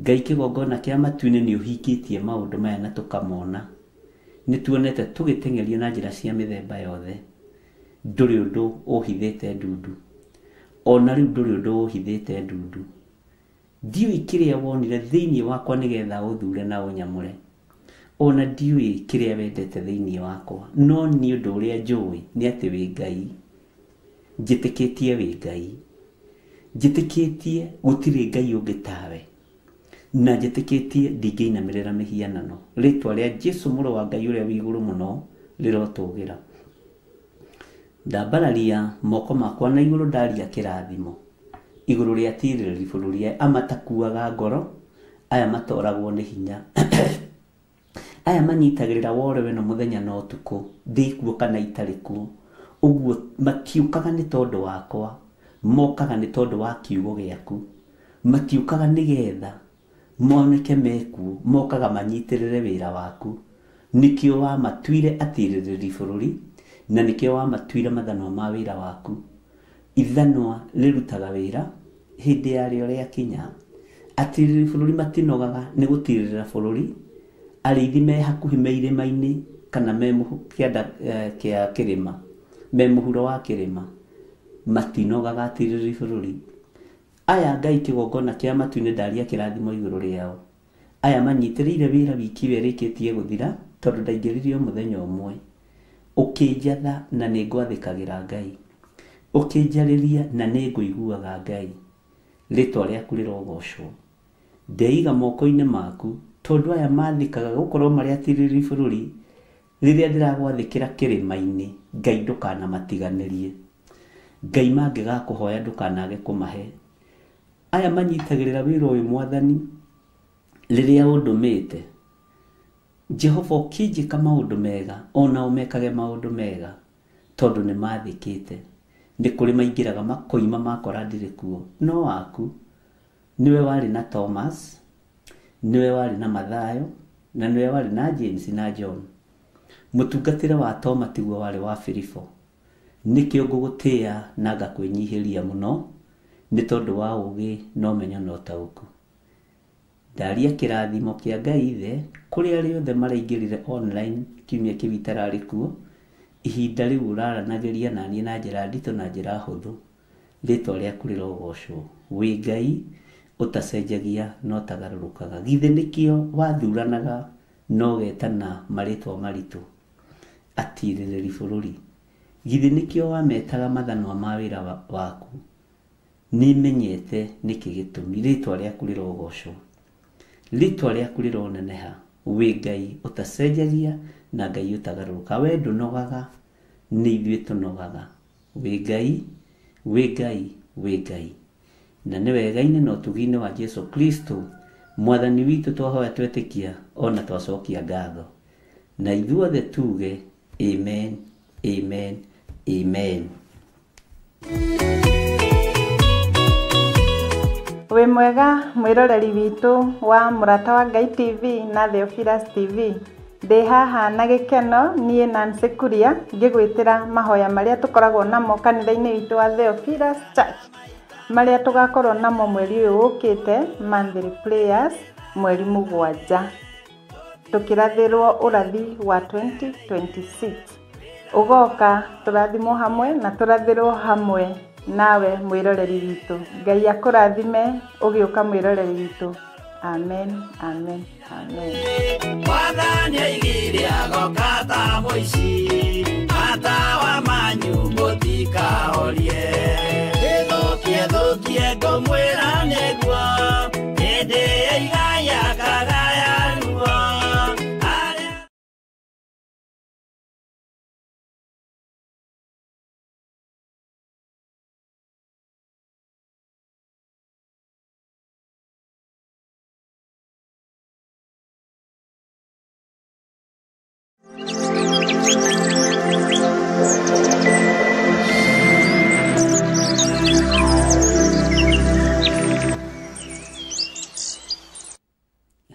Ngai kĩgongona kĩa matu-inĩ nĩ ũhingĩtie maũndũ maya na tũkamona. Nĩ tuonete tũgĩteng'erio na njĩra cia mĩthemba yothe. Ndũrĩ ũndũ ũhithĩte ndundu. Ona rĩu ndũrĩ ũndũ ũhithĩte ndundu. Ndiũĩ kĩrĩa wonire thĩinĩ wakwa nĩgetha ũthure na ũnyamũre. Ona ndiũĩ kĩrĩa wendete thĩinĩ wakwa. No niĩ ũndũ ũrĩa njũĩ nĩ atĩ wĩ Ngai. Njĩtĩkĩtie wĩ Ngai. Njĩtĩkĩtie gũtirĩ Ngai ũngĩ tawe. Na njĩtĩkĩtie ndingĩinamĩrĩra mĩhianano. Rĩtwa rĩa Jesu mũrũ wa Ngai ũrĩa wĩ igũrũ mũno rĩrotũgĩra. Ndambararia moko makwa na igũrũ ndaria kĩrathimo igũrũ rĩa tirĩrĩri bũrũri aya matakuaga ngoro, aya matoragwo nĩ hinya, aya manyitagĩrĩra wore weno mũthenya na ũtukũ, ndĩ kuo kana itarĩ kuo. Ũguo matiũkaga nĩ tondũ wakwa, mokaga nĩ tondũ wa kiugo gĩaku. Matiũkaga nĩgetha moneke mekuo, mokaga manyitĩrĩre wĩra waku. Nĩkĩo wamatuire atirĩrĩri bũrũri, na nĩkĩo wamatuire mathanwa ma wĩra waku. Ithanwa rĩrutaga wĩra hĩndĩ yarĩo rĩakinya. Atirĩrĩri bũrũri matinogaga nĩ gũtirĩrĩra bũrũri. Arĩithi me hakuhĩ me irĩma-inĩ kana me kĩanda kĩa kĩrĩma, me mũhuro wa kĩrĩma, matinogaga atirĩrĩri bũrũri. Aya Ngai kĩgongona kĩa matu-inĩ ndaria kĩrathimo igũrũ rĩao. Aya manyitĩrĩire wĩra wiki ĩyo ĩrĩkĩtie gũthira tondũ ndaingĩririe o mũthenya ũmwe. Ũkĩnjatha na nĩ ngwathĩkagĩra Ngai. Ũkĩnjarĩria na nĩ ngũiguaga Ngai. Rĩtwa rĩaku rĩrogocwo. Ndeiga moko-inĩ maku tondũ aya mathĩkaga gũkorwo marĩ atirĩrĩri bũrũri. Rĩrĩa ndĩragwathĩkĩra kĩrĩma-inĩ, Ngai ndũkanamatiganĩrie. Ngai mangĩgakũhoya ndũkanage kũmahe. Aya manyitagĩrĩra wĩra ũyũ Mwathani rĩrĩa ũndũmĩte. Jehova ũkĩnjĩka maũndũ mega, onao mekage maũndũ mega tondũ nĩ mathĩkĩte. Nĩ kũrĩ maingĩraga makoima makora ndirĩ kuo. No waku nĩwe warĩ na Thomas, nĩwe warĩ na Mathayo, na nĩwe warĩ na James na John. Mũtungatĩre wa Toma tiguo warĩ wa Filipo. Nĩkĩo ngũgũtĩĩa na ngakwĩnyihĩria mũno nĩ tondũ wa ũũgĩ na ũmenyo na ũtaũku. Ndaria kĩrathimo kĩa Ngai Ithe kũrĩ arĩa othe maraingĩrire online kiumia kĩu itararĩ kuo. Ihinda rĩu ũraranagĩria naniĩ na njĩra nditũ na njĩra hũthũ. Rĩtwa rĩaku rĩrogocwo. Wĩ Ngai ũtacenjagia na ũtagarũrũkaga. Githĩ nĩkĩo wathuranaga na ũgetana marĩtwa maritũ atirĩrĩri bũrũri. Githĩ nĩkĩo wametaga mathanwa ma wĩra waku. Nĩmenyete nĩkĩ gĩtũmi. Rĩtwa rĩaku rĩrogocwo. Rĩtwa rĩaku rĩroneneha. Wĩ Ngai ũtacenjagia na Ngai ũtagarũrũka. We ndũnogaga, nĩ ithuĩ tũnogaga. Wĩ Ngai, wĩ Ngai, wĩ Ngai. Na nĩ wega-inĩ na ũtugi-inĩ wa Jesu Kristo Mwathani witũ twahoya twetĩkia ona twacokia ngatho. Na ithuothe tuge amen, amen, amen. Wĩ mwega mwĩroreri witũ wa Mũrata wa Ngai TV na Theophilus TV. Ndĩ haha na gĩkeno niĩ Nancy Kuria ngĩgwĩtĩra mahoya marĩa tũkoragwo namo kanitha-inĩ witũ wa Theophilus Church, marĩa tũgakorwo namo mweri ũyũ ũkĩte, monthly prayers mweri 7, tũkĩrathĩrwo ũrathi wa 2026. Ũgoka tũrathimwo hamwe na tũrathĩrwo hamwe nawe mwĩroreri witũ. Ngai akũrathime ũgĩũka mwĩroreri witũ. Amen, amen, amen. Mwathani aigire agoka ta mũici, matawa manyu mũtikahorie. Ĩthũkie thũkie ngũmwĩra nĩguo, hĩndĩ ĩigaya kagaya ruo.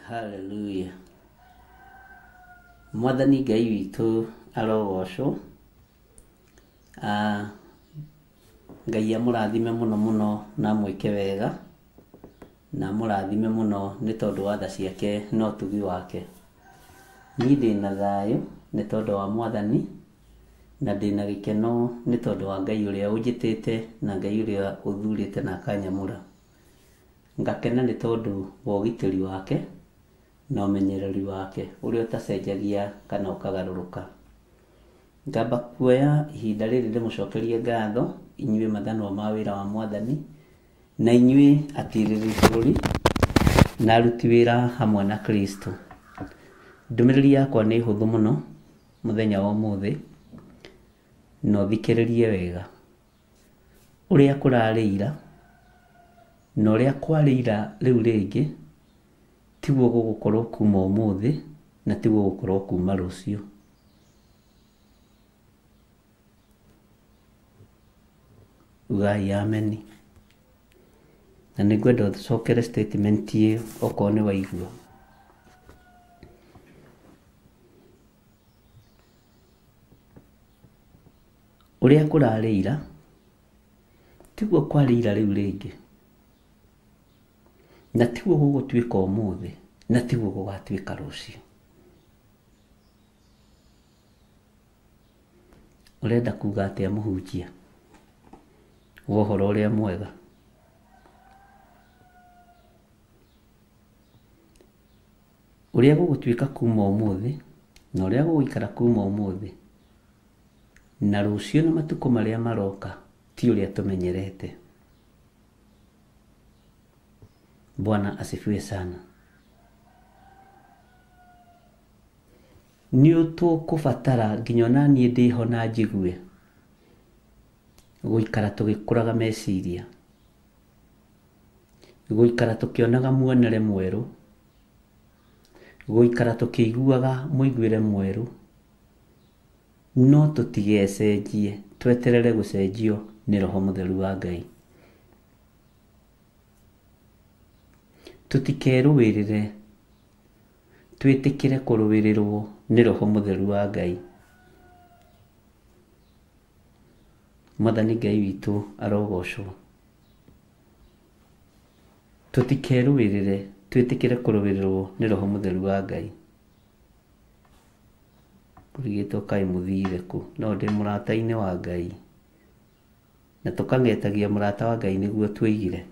Hallelujah. Mwathani Ngai witũ arogocwo. Ngai amũrathime mũno mũno na amwĩke wega, na amũrathime mũno nĩ tondũ wa tha ciake na ũtugi wake. Niĩ ndĩna thayũ nĩ tondũ wa Mwathani, na ndĩna gĩkeno nĩ tondũ wa Ngai ũrĩa ũnjĩtĩte na Ngai ũrĩa ũthurĩte na akanyamũra. Ngakena nĩ tondũ wa ũgitĩri wake na ũmenyereri wake ũrĩa ũtacenjagia kana ũkagarũrũka. Ngamba kuoya ihinda rĩrĩ ndĩmũcokerie ngatho inyuĩ mathanwa ma wĩra wa Mwathani, na inyuĩ atirĩrĩri bũrũri na aruti wĩra hamwe na Kristo. Ndũmĩrĩri yakwa nĩ hũthũ mũno mũthenya wa ũmũthĩ, na ũthikĩrĩrie wega. Ũrĩa kũrarĩ ira na ũrĩa kwarĩ ira rĩu rĩngĩ tiguo gũgũkorwo kuma ũmũthĩ na tiguo gũgũkorwo kuma rũciũ. Ugai ameni. Na nĩngwenda ũcokere statement ĩyo okorwo nĩ waigua. Ũrĩa kũrarĩ ira tiguo kwarĩ ira rĩu rĩngĩ, na tiguo gũgũtuĩka ũmũthĩ, na tiguo gũgatuĩka rũciũ. Ũrenda kuga atĩa mũhunjia wa ũhoro ũrĩa mwega? Ũrĩa gũgũtuĩka kuma ũmũthĩ na ũrĩa gũgũikara kuma ũmũthĩ na rũciũ na matukũ marĩa maroka ti ũrĩa tũmenyerete. Bwana asifiwe sana. Nĩ tũkũbatara nginya ona niĩ ndĩho na njigue gũikara tũgĩkũraga meciria, gũikara tũkĩonaga muonere mwerũ, gũikara tũkĩiguaga mũiguĩre mwerũ, no tũtigecenjie, tweterere gũcenjio nĩ Roho Mũtheru wa Ngai. Tũtikerũĩrĩre, twĩtĩkĩre kũrũĩrĩrwo nĩ Roho Mũtheru wa Ngai. Mwathani Ngai witũ arogocwo. Tũtikerũĩrĩre, twĩtĩkĩre kũrũĩrĩrwo nĩ Roho Mũtheru wa Ngai. Kũrigĩtwo kaĩ mũthire kũ, no ndĩ mũrata-inĩ wa Ngai, na tũkang'etagia mũrata wa Ngai nĩguo twĩigire.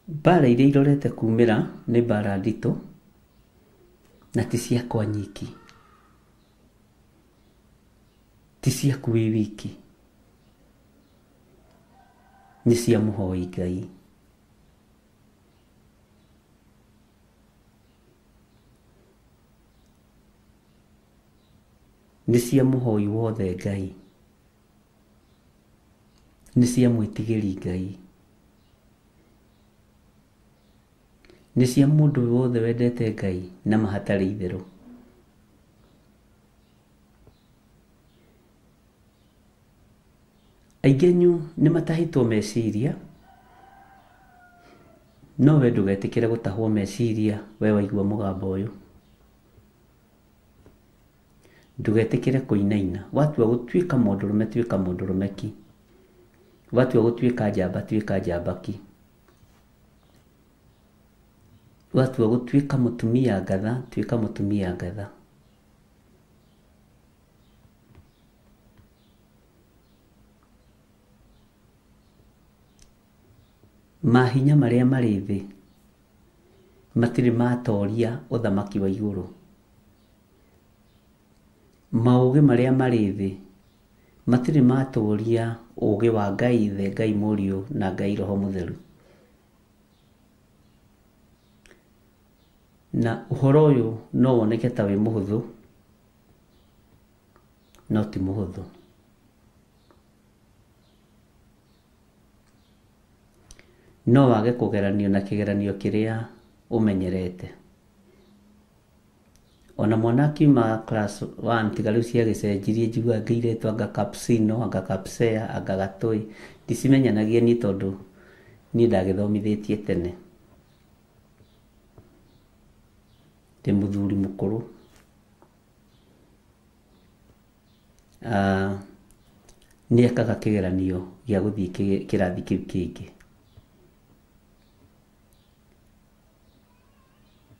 Mbara iria irorete kumĩra nĩ mbara nditũ na ti ciakwa nyiki, ti ciaku wĩ wiki, nĩ cia mũhoi Ngai. Nĩ cia mũhoi wothe Ngai, nĩ cia mwĩtigĩri Ngai, nĩ cia mũndũ wothe wendete Ngai na mahatarĩ itherũ. Aingĩ anyu nĩ matahĩtwo meciria, no we ndũgetĩkĩre gũtahwo meciria we waigua mũgambo ũyũ. Ndũgetĩkĩre kũinaina. Watua gũtuĩka mũndũrũme tuĩka mũndũrũme ki, watua gũtuĩka njamba tuĩka njamba ki, watua gũtuĩka mũtumia ngatha tuĩka mũtumia ngatha. Mahinya marĩa marĩ thĩ matirĩ matoria ũthamaki wa igũrũ. Maũgĩ marĩa marĩ thĩ matirĩ matoria ũgĩ wa Ngai Ithe, Ngai Mũriũ na Ngai Roho Mũtheru. Na ũhoro ũyũ no woneke ta wĩ mũhũthũ, no ti mũhũthũ. No wage kũgeranio na kĩgeranio kĩrĩa ũmenyerete. Ona mwana akiuma class 1 tiga rĩu ciagĩcenjirie, njiguaga ngĩirĩtwo anga capsino, anga capsea, anga gatũĩ. Ndicimenyanagia niĩ tondũ niĩ ndagĩthomithĩtie tene. Ndĩ mũthuri mũkũrũ. Nĩ ekaga kĩgeranio gĩa gũthiĩ kĩrathi kĩu kĩngĩ.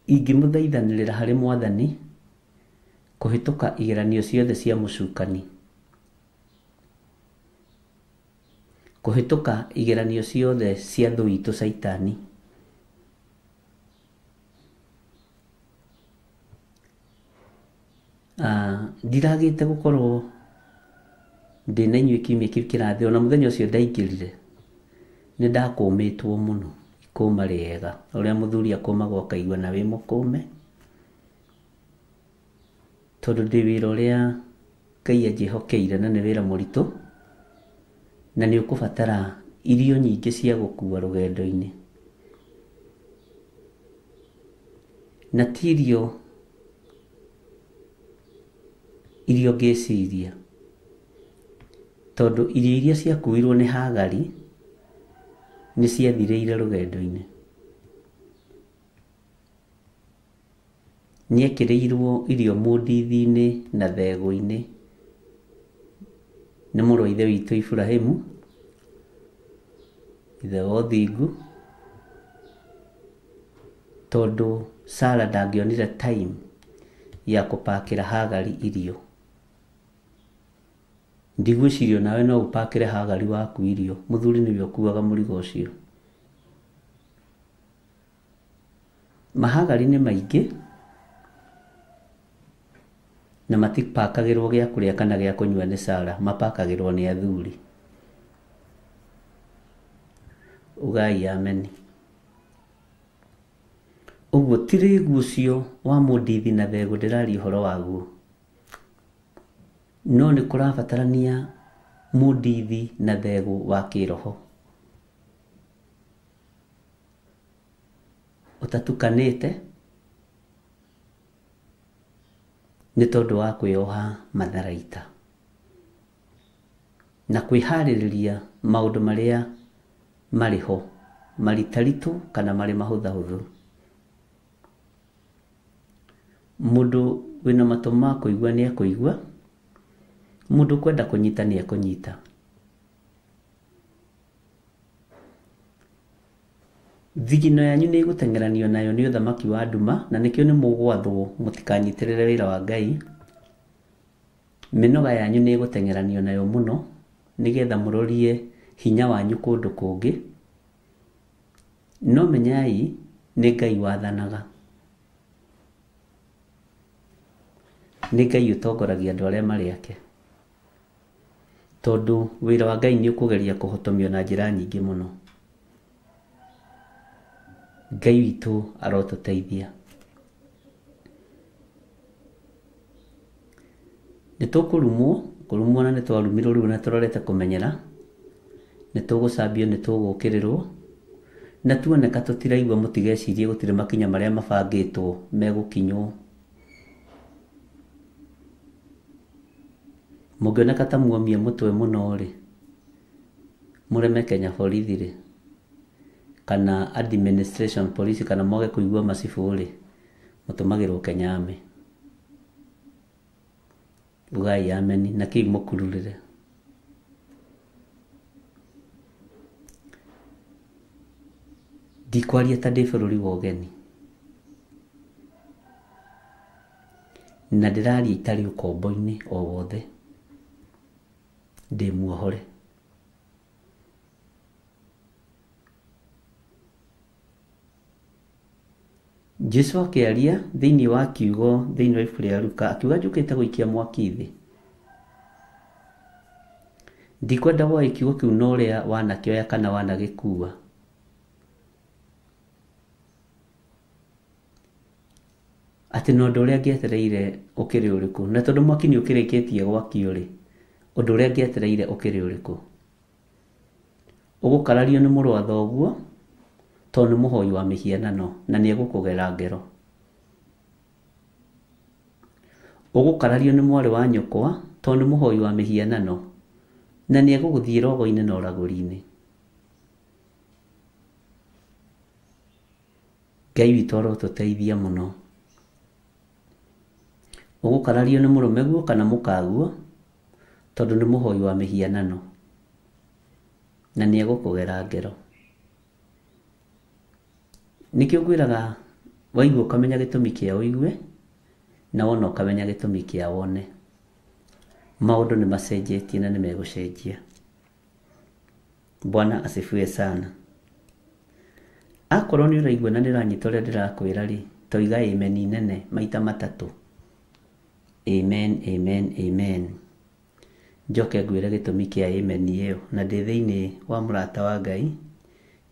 Ingĩmũthaithanĩrĩra harĩ Mwathani kũhĩtũka igeranio ciothe cia mũcukani, kũhĩtũka igeranio ciothe cia thũ itũ Caitani. Ndiragĩte gũkorwo ndĩna inyuĩ kiumia kĩu kĩrathira, ona mũthenya ũcio ndaingĩrire nĩ ndakũmĩtwo mũno, ikũma rĩega ũrĩa mũthuri akũmagwo akaigua na wĩ mũkũme, tondũ ndĩ wĩra ũrĩa Ngai anjĩhokeire na nĩ wĩra mũritũ, na nĩ ũkũbatara irio nyingĩ cia gũkua rũgendo-inĩ, na ti irio iria ũngĩciria, tondũ irio iria ciakuirwo nĩ Hagari nĩ ciathirĩire rũgendo-inĩ. Nĩekĩrĩirwo irio mũndithi-inĩ na thegũ-inĩ nĩ mũrũ wa ithe witũ Iburahĩmu, ithe wa ũthingu, tondũ Sara ndangĩonire time ya kũpakĩra Hagari irio. Ndigwĩciria nawe no ũpakĩre Hagari waku irio, mũthuri nĩwe ũkuaga mũrigo ũcio. Mahagari nĩ maingĩ na matipakagĩrwo gĩa kũrĩa kana gĩa kũnyua nĩ Sara, mapakagĩrwo nĩ athuri. Ugai ameni. Ũguo ti rĩgu ũcio wa mũndithi na thegũ ndĩraria ũhoro waguo, no nĩ kũrabatarania mũndithi na thegũ wa kĩroho ũtatukanĩte nĩ tondũ wa kwĩyoha matharaita na kwĩharĩrĩria maũndũ marĩa marĩ ho maritaritũ kana marĩ mahũthahũthũ. Mũndũ wĩna matũ ma kũigua nĩ ekũigua, mũndũ ũkwenda kũnyita nĩ ekũnyita. Thigino yanyu nĩ ĩgũteng'eranio nayo nĩ ũthamaki wa nduma, na nĩkĩo nĩ mũgwathwo mũtikanyitĩrĩre wĩra wa Ngai. Mĩnoga yanyu nĩ ĩgũteng'eranio nayo mũno nĩgetha mũrorie hinya wanyu kũndũ kũngĩ, no menyai nĩ Ngai wathanaga, nĩ Ngai ũtongoragia andũ arĩa marĩ ake, tondũ wĩra wa Ngai nĩ ũkũgeria kũhotomio na njĩra nyingĩ mũno. Ngai witũ arotũteithia. Nĩ tũkũrumwo, kũrumwo na nĩ twarumirwo rĩu na tũrorete kũmenyera, nĩ tũgũcambio, nĩ tũgũkĩrĩrwo, na tuoneka tũtiraigua mũtigecirie gũtirĩ makinya marĩa mabangĩtwo megũkinywo. Mũngĩoneka ta muomia mũtwe mũno rĩ, mũreme Kenya borithi rĩ, kana administration police, kana mwage kũigua macibũ rĩ, mũtũmagĩrwo Kenya Army. Ugai ameni na kĩu mũkururĩre. Ndikwaria ta ndĩ bũrũri wa ũgeni, na ndĩraria itarĩ ũkombo-inĩ o wothe, ndĩ muohore. Jesu akĩaria thĩinĩ wa kiugo thĩinĩ wa ibuku rĩa Luka akiuga njũkĩte gũikia mwaki thĩ. Ndikwenda woe kiugo kĩu na ũrĩa wanakĩoya kana wanagĩkua. Atĩ na ũndũ ũrĩa ngĩetereire ũkĩrĩ ũrĩkũ, na tondũ mwaki nĩ ũkĩrĩkĩtie gwakio rĩ, ũndũ ũrĩa ngĩetereire ũkĩrĩ ũrĩkũ? Ũgũkarario nĩ mũrũ wa thoguo tondũ nĩ mũhoi wa mĩhianano na nĩ egũkũgera ngero. Ũgũkarario nĩ mwarĩ wa nyũkwa tondũ nĩ mũhoi wa mĩhianano na nĩ egũgũthiĩ rogo-inĩ na ũragũri-inĩ. Ngai witũ arotũteithia mũno. Ũgũkarario nĩ mũrũmeguo kana mũkaguo tondũ nĩ mũhoi wa mĩhianano na nĩ egũkũgera ngero. Nĩkĩo ngwĩraga waigua ũkamenya gĩtũmi kĩa ũigue na wona ũkamenya gĩtũmi kĩa wone. Maũndũ nĩ macenjetie na nĩ megũcenjia. Bwana asifiwe sana. Akorwo nĩ ũraigua na nĩ ũranyita ũrĩa ndĩrakwĩra rĩ, toiga amen nene maita matatũ. Amen, amen, amen. Njoke ngwĩre gĩtũmi kĩa amen ĩyo na ndĩ thĩinĩ wa Mũrata wa Ngai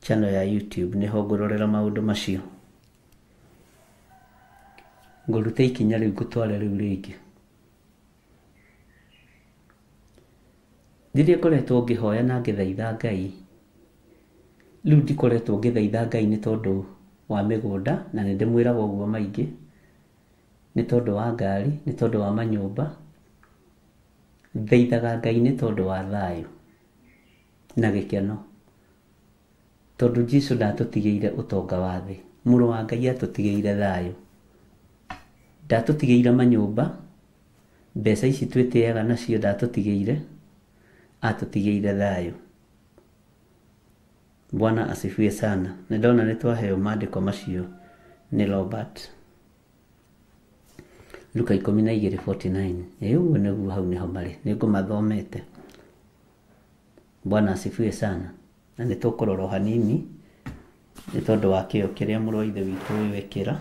channel ya YouTube nĩho ngũrorera maũndũ macio. Ngũrute ikinya rĩu ngũtware rĩu rĩngĩ. Rĩrĩa ngoretwo ngĩhoya na ngĩthaitha Ngai, rĩu ndikoretwo ngĩthaitha Ngai nĩ tondũ wa mĩgũnda na nĩ ndĩmwĩraga ũguo maingĩ, nĩ tondũ wa ngari, nĩ tondũ wa manyũmba. Thaithaga Ngai nĩ tondũ wa thayũ na gĩkeno, tondũ Jesũ ndatũtigĩire ũtonga wa thĩ. Mũrũ wa Ngai atũtigĩire thayũ, ndatũtigĩire manyũmba, mbeca ici twĩtĩaga nacio ndatũtigĩire, atũtigĩire thayũ. Bwana asifiwe sana. Nĩ ndona nĩ twaheo maandĩko macio nĩ Robert. Luka 12:49. Ĩ ũguo nĩguo hau nĩho marĩ, nĩ ngũmathomete. Bwana asifiwe sana. Na nĩ tũkũrora o hanini nĩ tondũ wa kĩo kĩrĩa mũrũ wa Ithe witũ ũyũ ekĩra.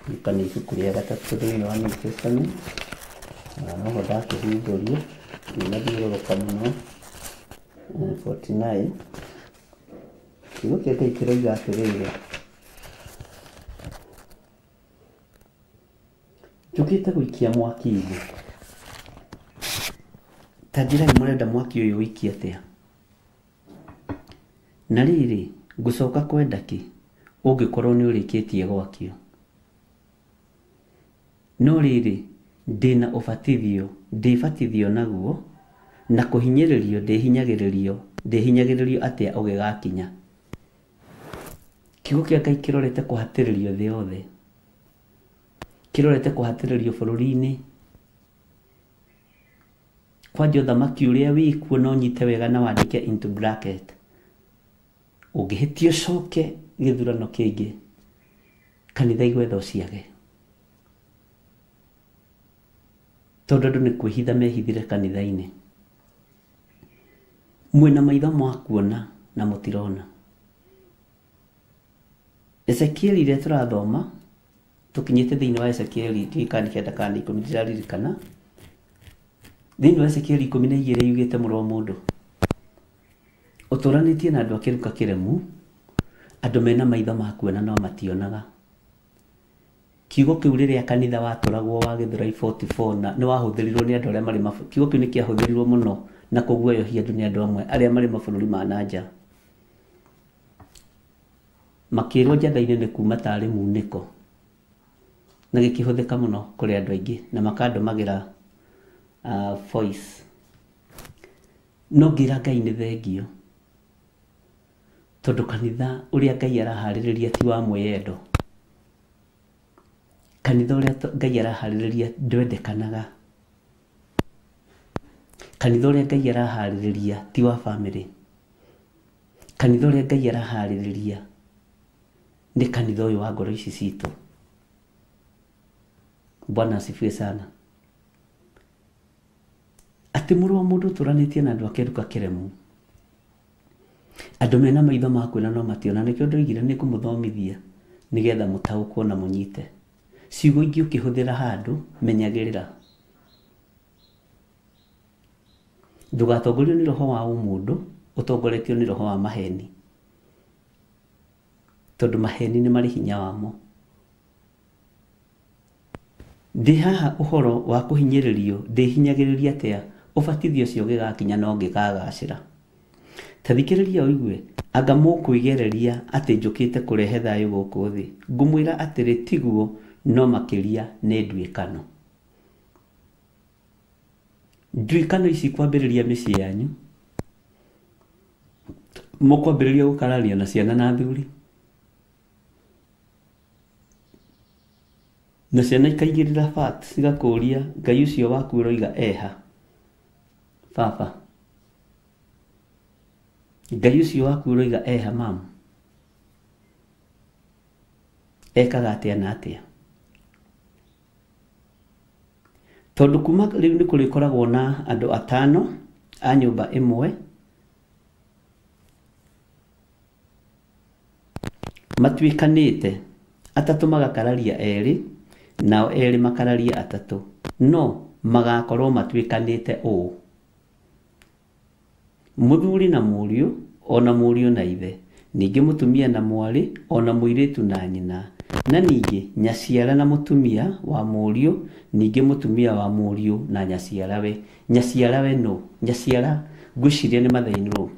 Luka nĩ ibuku rĩa gatatũ thĩinĩ wa New Testament. Noho ndakĩhingũria, ndinathiũrũrũka mũno. 49. Kiugo kĩa Ngai kĩroiga atĩrĩrĩ, njũkĩte gũikia mwaki thĩ. Ta njĩrai mũrenda mwaki ũyũ ũikie atĩa? Na rĩrĩ, ngũcoka kwenda kĩ ũngĩkorwo nĩ ũrĩkĩtie gwakio? No rĩrĩ, ndĩna ũbatithio, ndĩbatithio naguo, na kũhinyĩrĩrio ndĩhinyagĩrĩrio atĩa ũgĩgakinya. Kiugo kĩa Ngai kĩrorete kũhatĩrĩrio thĩ yothe, kĩrorete kũhatĩrĩrio bũrũri-inĩ. Kwanja ũthamaki ũrĩa wĩkuo no ũnyite wega na wandĩke into bracket. Ũngĩhĩtia ũcoke gĩthurano kĩngĩ, kanitha igwetha ũciage. Tondũ andũ nĩ kwĩhitha mehithire kanitha-inĩ. Mwĩna maitho ma kuona na mũtirona. Ezekieli rĩrĩa tũrathoma, tũkinyĩte thĩinĩ wa Ezekieli ndiũĩ kana nĩ 9 kana 10 ndiraririkana. Thĩinĩ wa Ezekieli 12 yugĩte mũrũ wa mũndũ ũtũranĩtie na andũ a kĩruka kĩremu, andũ mena maitho ma kuona no mationaga. Kiugo kĩu rĩrĩa kanitha watũragwo wa Gĩthũrai 44 na nĩ wahũthĩrirwo nĩ andũ arĩa marĩ kiugo kĩu nĩ kĩahũthĩrirwo mũno na kũguoyohia andũ nĩ andũ amwe arĩa marĩ mabũrũri ma na nja. Makĩrwo njatha-inĩ nĩ kuma tarĩ munĩko na gĩkĩhũthĩka mũno kũrĩ andũ aingĩ na makandũmagĩra voice. No ngĩra Ngai nĩ thengio tondũ kanitha ũrĩa Ngai araharĩrĩria ti wa mwĩyendo. Kanitha ũrĩa Ngai araharĩrĩria ndwendekanaga. Kanitha ũrĩa Ngai araharĩrĩria ti wa famĩlĩ. Kanitha ũrĩa Ngai araharĩrĩria nĩ kanitha ũyũ wa ngoro ici citũ. Bwana asifiwe sana. Atĩ mũrũ wa mũndũ ũtũranĩtie na andũ a kĩruka kĩremu, andũ mena maitho ma kuona no mationa. Nĩkĩo ndoigire nĩ ngũmũthomithia nĩgetha mũtaũkwo na mũnyite. Ciugo ingĩ ũkĩhũthĩra handũ menyagĩrĩra. Ndũgatongorio nĩ roho wa ũmũndũ, ũtongoretio nĩ roho wa maheni, tondũ maheni nĩ marĩ hinya wamo. Ndĩ haha ũhoro wa kũhinyĩrĩrio, ndĩhinyagĩrĩria atĩa ũbatithio ũcio ũgĩgakinya no ngĩkagacĩra. Ta thikĩrĩria ũigue, anga mũkwĩgereria atĩ njũkĩte kũrehe thayũ gũkũ thĩ. Ngũmwĩra atĩrĩ, tiguo, no makĩria nĩ nduĩkano. Nduĩkano ici kwambĩrĩria mĩciĩ yanyu, mũkwambĩrĩria gũkararia na ciana na athuri, na ciana ikaigĩrĩra fat cigakũria Ngai ũcio waku ũroiga eha baba, Ngai ũcio waku ũroiga eha mamu, ekaga atĩa na atĩa. Tondũ kuma rĩu nĩ kũrĩkoragwo na andũ atano a nyũmba ĩmwe matuĩkanĩte, atatũ magakararia erĩ nao erĩ makararia atatũ, no magakorwo matuĩkanĩte ũũ: mũthuri na mũriũ, ona mũriũ na ithe, ningĩ mũtumia na mwarĩ, ona mũirĩtu na nyina, na ningĩ nyaciara na mũtumia wa mũriũ, ningĩ mũtumia wa mũriũ na nyaciarawe. Nyaciarawe no nyaciara ngwĩciria nĩ mother-in-law.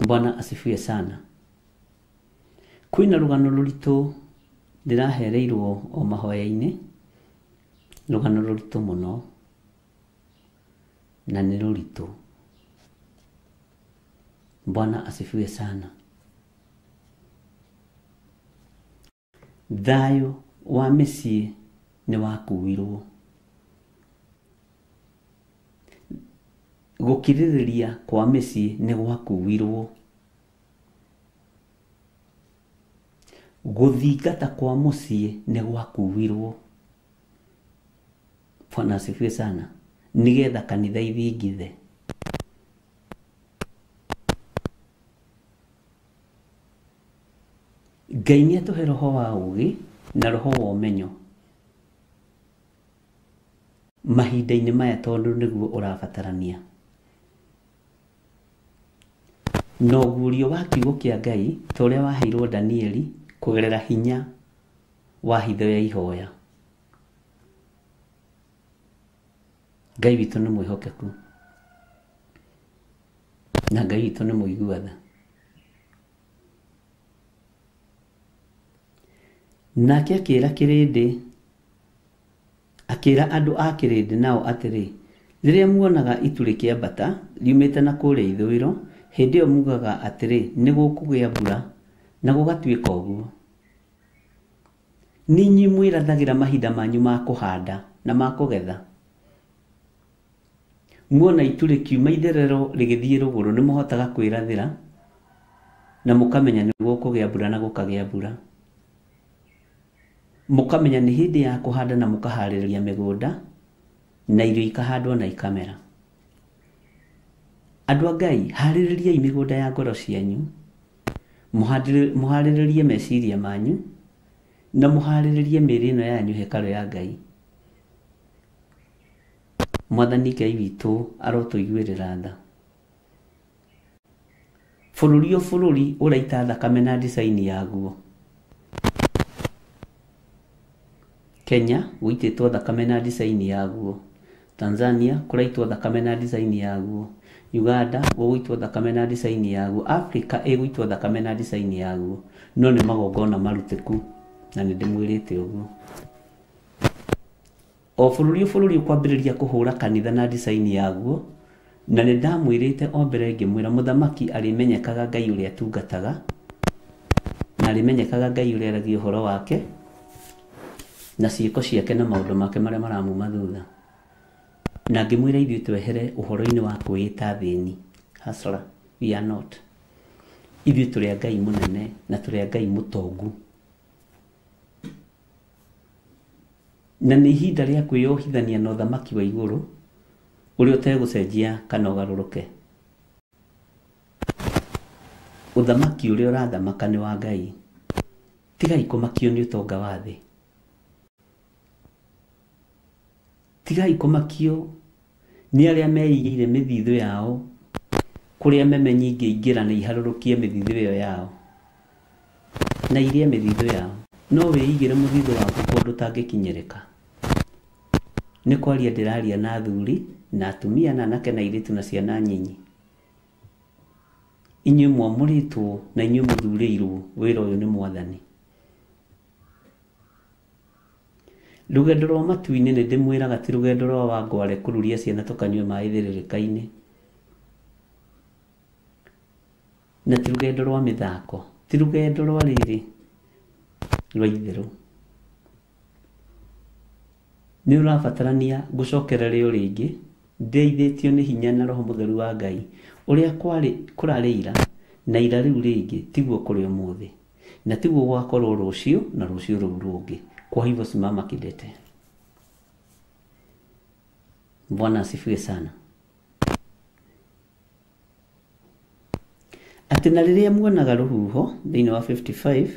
Bwana asifiwe sana. Kwĩna rũgano rũritũ ndĩrahereirwo o mahoya-inĩ, rũgano rũritũ mũno na nĩ rũritũ. Bwana asifiwe sana. Thayũ wa mĩciĩ nĩ wakuirwo, gũkirĩrĩria kwa mĩciĩ nĩ gwakuirwo, gũthingata kwa mũciĩ nĩ gwakuirwo. Bwana asifiwe sana. Nĩgetha kanitha ithingithe. Ngai nĩ atũhe roho wa ũũgĩ na roho wa ũmenyo mahinda-inĩ maya, tondũ nĩguo ũrabatarania. Na ũguũrio wa kiugo kĩa Ngai ta ũrĩa waheirwo Danieli kũgerera hinya wa hitho ya ihoya. Ngai witũ nĩ mwĩhokeku na Ngai witũ nĩ mũigua tha. Nake akĩra kĩrĩndĩ, akĩra andũ a kĩrĩndĩ nao atĩrĩ, rĩrĩa muonaga itu rĩkĩambata riumĩte na kũrĩa ithũĩro, hĩndĩ ĩyo mugaga atĩrĩ, nĩ gũkũgĩa mbura, na gũgatuĩka ũguo. Nĩ inyuĩ mwĩrathagĩra mahinda manyu ma kũhanda na ma kũgetha. Muona itu rĩkiuma itherero rĩgĩthiĩ rũgũrũ, nĩ mũhotaga kwĩrathĩra na mũkamenya nĩ gũkũgĩa mbura na gũkagĩa mbura. Mũkamenya nĩ hĩndĩ ya kũhanda na mũkaharĩrĩria mĩgũnda na irio ikahandwo na ikamera. Andũ a Ngai, harĩrĩriai mĩgũnda ya ngoro cianyu, mũharĩrĩrie meciria manyu, na mũharĩrĩrie mĩĩrĩ ĩno yanyu hekarũ ya Ngai. Mwathani Ngai witũ arotũiguĩrĩra tha. Bũrũri o bũrũri ũraita thakame na design yaguo. Kenya gũitĩtwo thakame na design yaguo, Tanzania kũraitwo thakame na design yaguo, Uganda gũgũitwo thakame na design yaguo, Africa ĩgũitwo thakame na design yaguo. No nĩ magongona marutĩku, na nĩ ndĩmwĩrĩte ũguo. O bũrũri o bũrũri ũkwambĩrĩria kũhũra kanitha na design yaguo, na nĩ ndamwĩrĩte o mbere ngĩmwĩra mũthamaki arĩmenyekaga Ngai ũrĩa atungataga, na arĩmenyekaga Ngai ũrĩa aragia ũhoro wake na ciĩko ciake na maũndũ make marĩa maramuma thutha. Na ngĩmwĩra ithuĩ twehere ũhoro-inĩ wa kwĩĩta thĩni. Hustler, we are not. Ithuĩ tũrĩ a Ngai mũnene na tũrĩ a Ngai mũtongu. Na nĩ ihinda rĩa kwĩyohithania na ũthamaki wa igũrũ ũrĩa ũtegũcenjia kana ũgarũrũke. Ũthamaki ũrĩa ũrathamaka nĩ wa Ngai. Tigai kũmakio nĩ ũtonga wa thĩ. Tigai kũmakio nĩ arĩa meigĩire mĩthithũ yao kũrĩa meme nyingĩ ingĩra na iharũrũkie mĩthithũ ĩyo yao na irie mĩthithũ yao. No wĩigĩre mũthithũ waku kũndũ ũtangĩkinyĩrĩka. Nĩ kwaria ndĩraria na athuri na atumia na anake na airĩtu na ciana nyinyi. Inyuĩ mwamũrĩtwo na inyuĩ mũthurĩirwo wĩra ũyũ nĩ Mwathani. Rũgendo rwa matu-inĩ nĩ ndĩmwĩraga ti rũgendo rwa wangware kũruria ciana tũkanyue maĩ thĩrĩrĩka-inĩ. Na ti rũgendo rwa mĩthako, ti rũgendo rwa rĩrĩ rwa itherũ. Nĩ ũrabatarania gũcokereria o rĩngĩ ndeithĩtio nĩ hinya na roho mũtheru wa Ngai ũrĩa kwarĩ kũrarĩ ira na ira rĩu rĩngĩ tiguo kũrĩ ũmũthĩ na tiguo gũgakorwo rũciũ na rũciũ rũu rũngĩ. Kwa hivyo simama kidete. Bwana asifiwe sana. Atĩ na rĩrĩa muonaga rũhuho thĩinĩ wa 55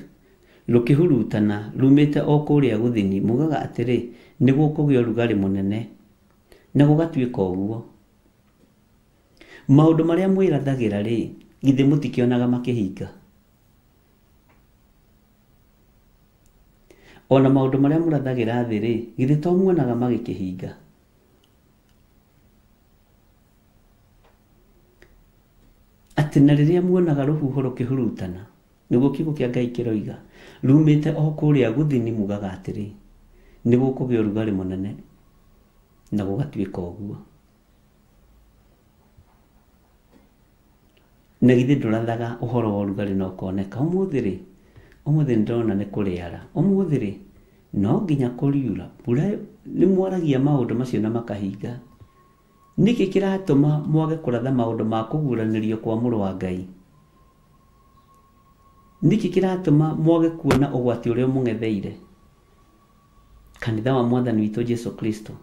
rũkĩhurutana rumĩte o kũrĩa gũthini mugaga atĩrĩ nĩ gũkũgĩa ũrugarĩ mũnene na gũgatuĩka ũguo. Maũndũ marĩa mwĩrathagĩra rĩ githĩ mũtikĩonaga makĩhinga? Ona maũndũ marĩa mũrathagĩra thĩ rĩ githĩ to muonaga magĩkĩhinga? Atĩ na rĩrĩa muonaga rũhuho rũkĩhurutana nĩguo kiugo kĩa Ngai kĩroiga rumĩte o kũrĩa gũthini mugaga atĩrĩ nĩ gũkũgĩa ũrugarĩ mũnene na gũgatuĩka ũguo. Na githĩ ndũrathaga ũhoro wa ũrugarĩ na ũkoneka? Ũmũthĩ rĩ, ũmũthĩ nĩndĩrona nĩ kũrĩara, ũmũthĩ rĩ no nginya kũriura mbura. Nĩ mwaragia maũndũ macio na makahinga. Nĩkĩ kĩratũma mwage kũratha maũndũ ma kũguũranĩrio kwa mũrũ wa Ngai? Nĩkĩ kĩratũma mwage kuona ũgwati ũrĩa mũng'etheire kanitha wa Mwathani witũ Jesu Kristo?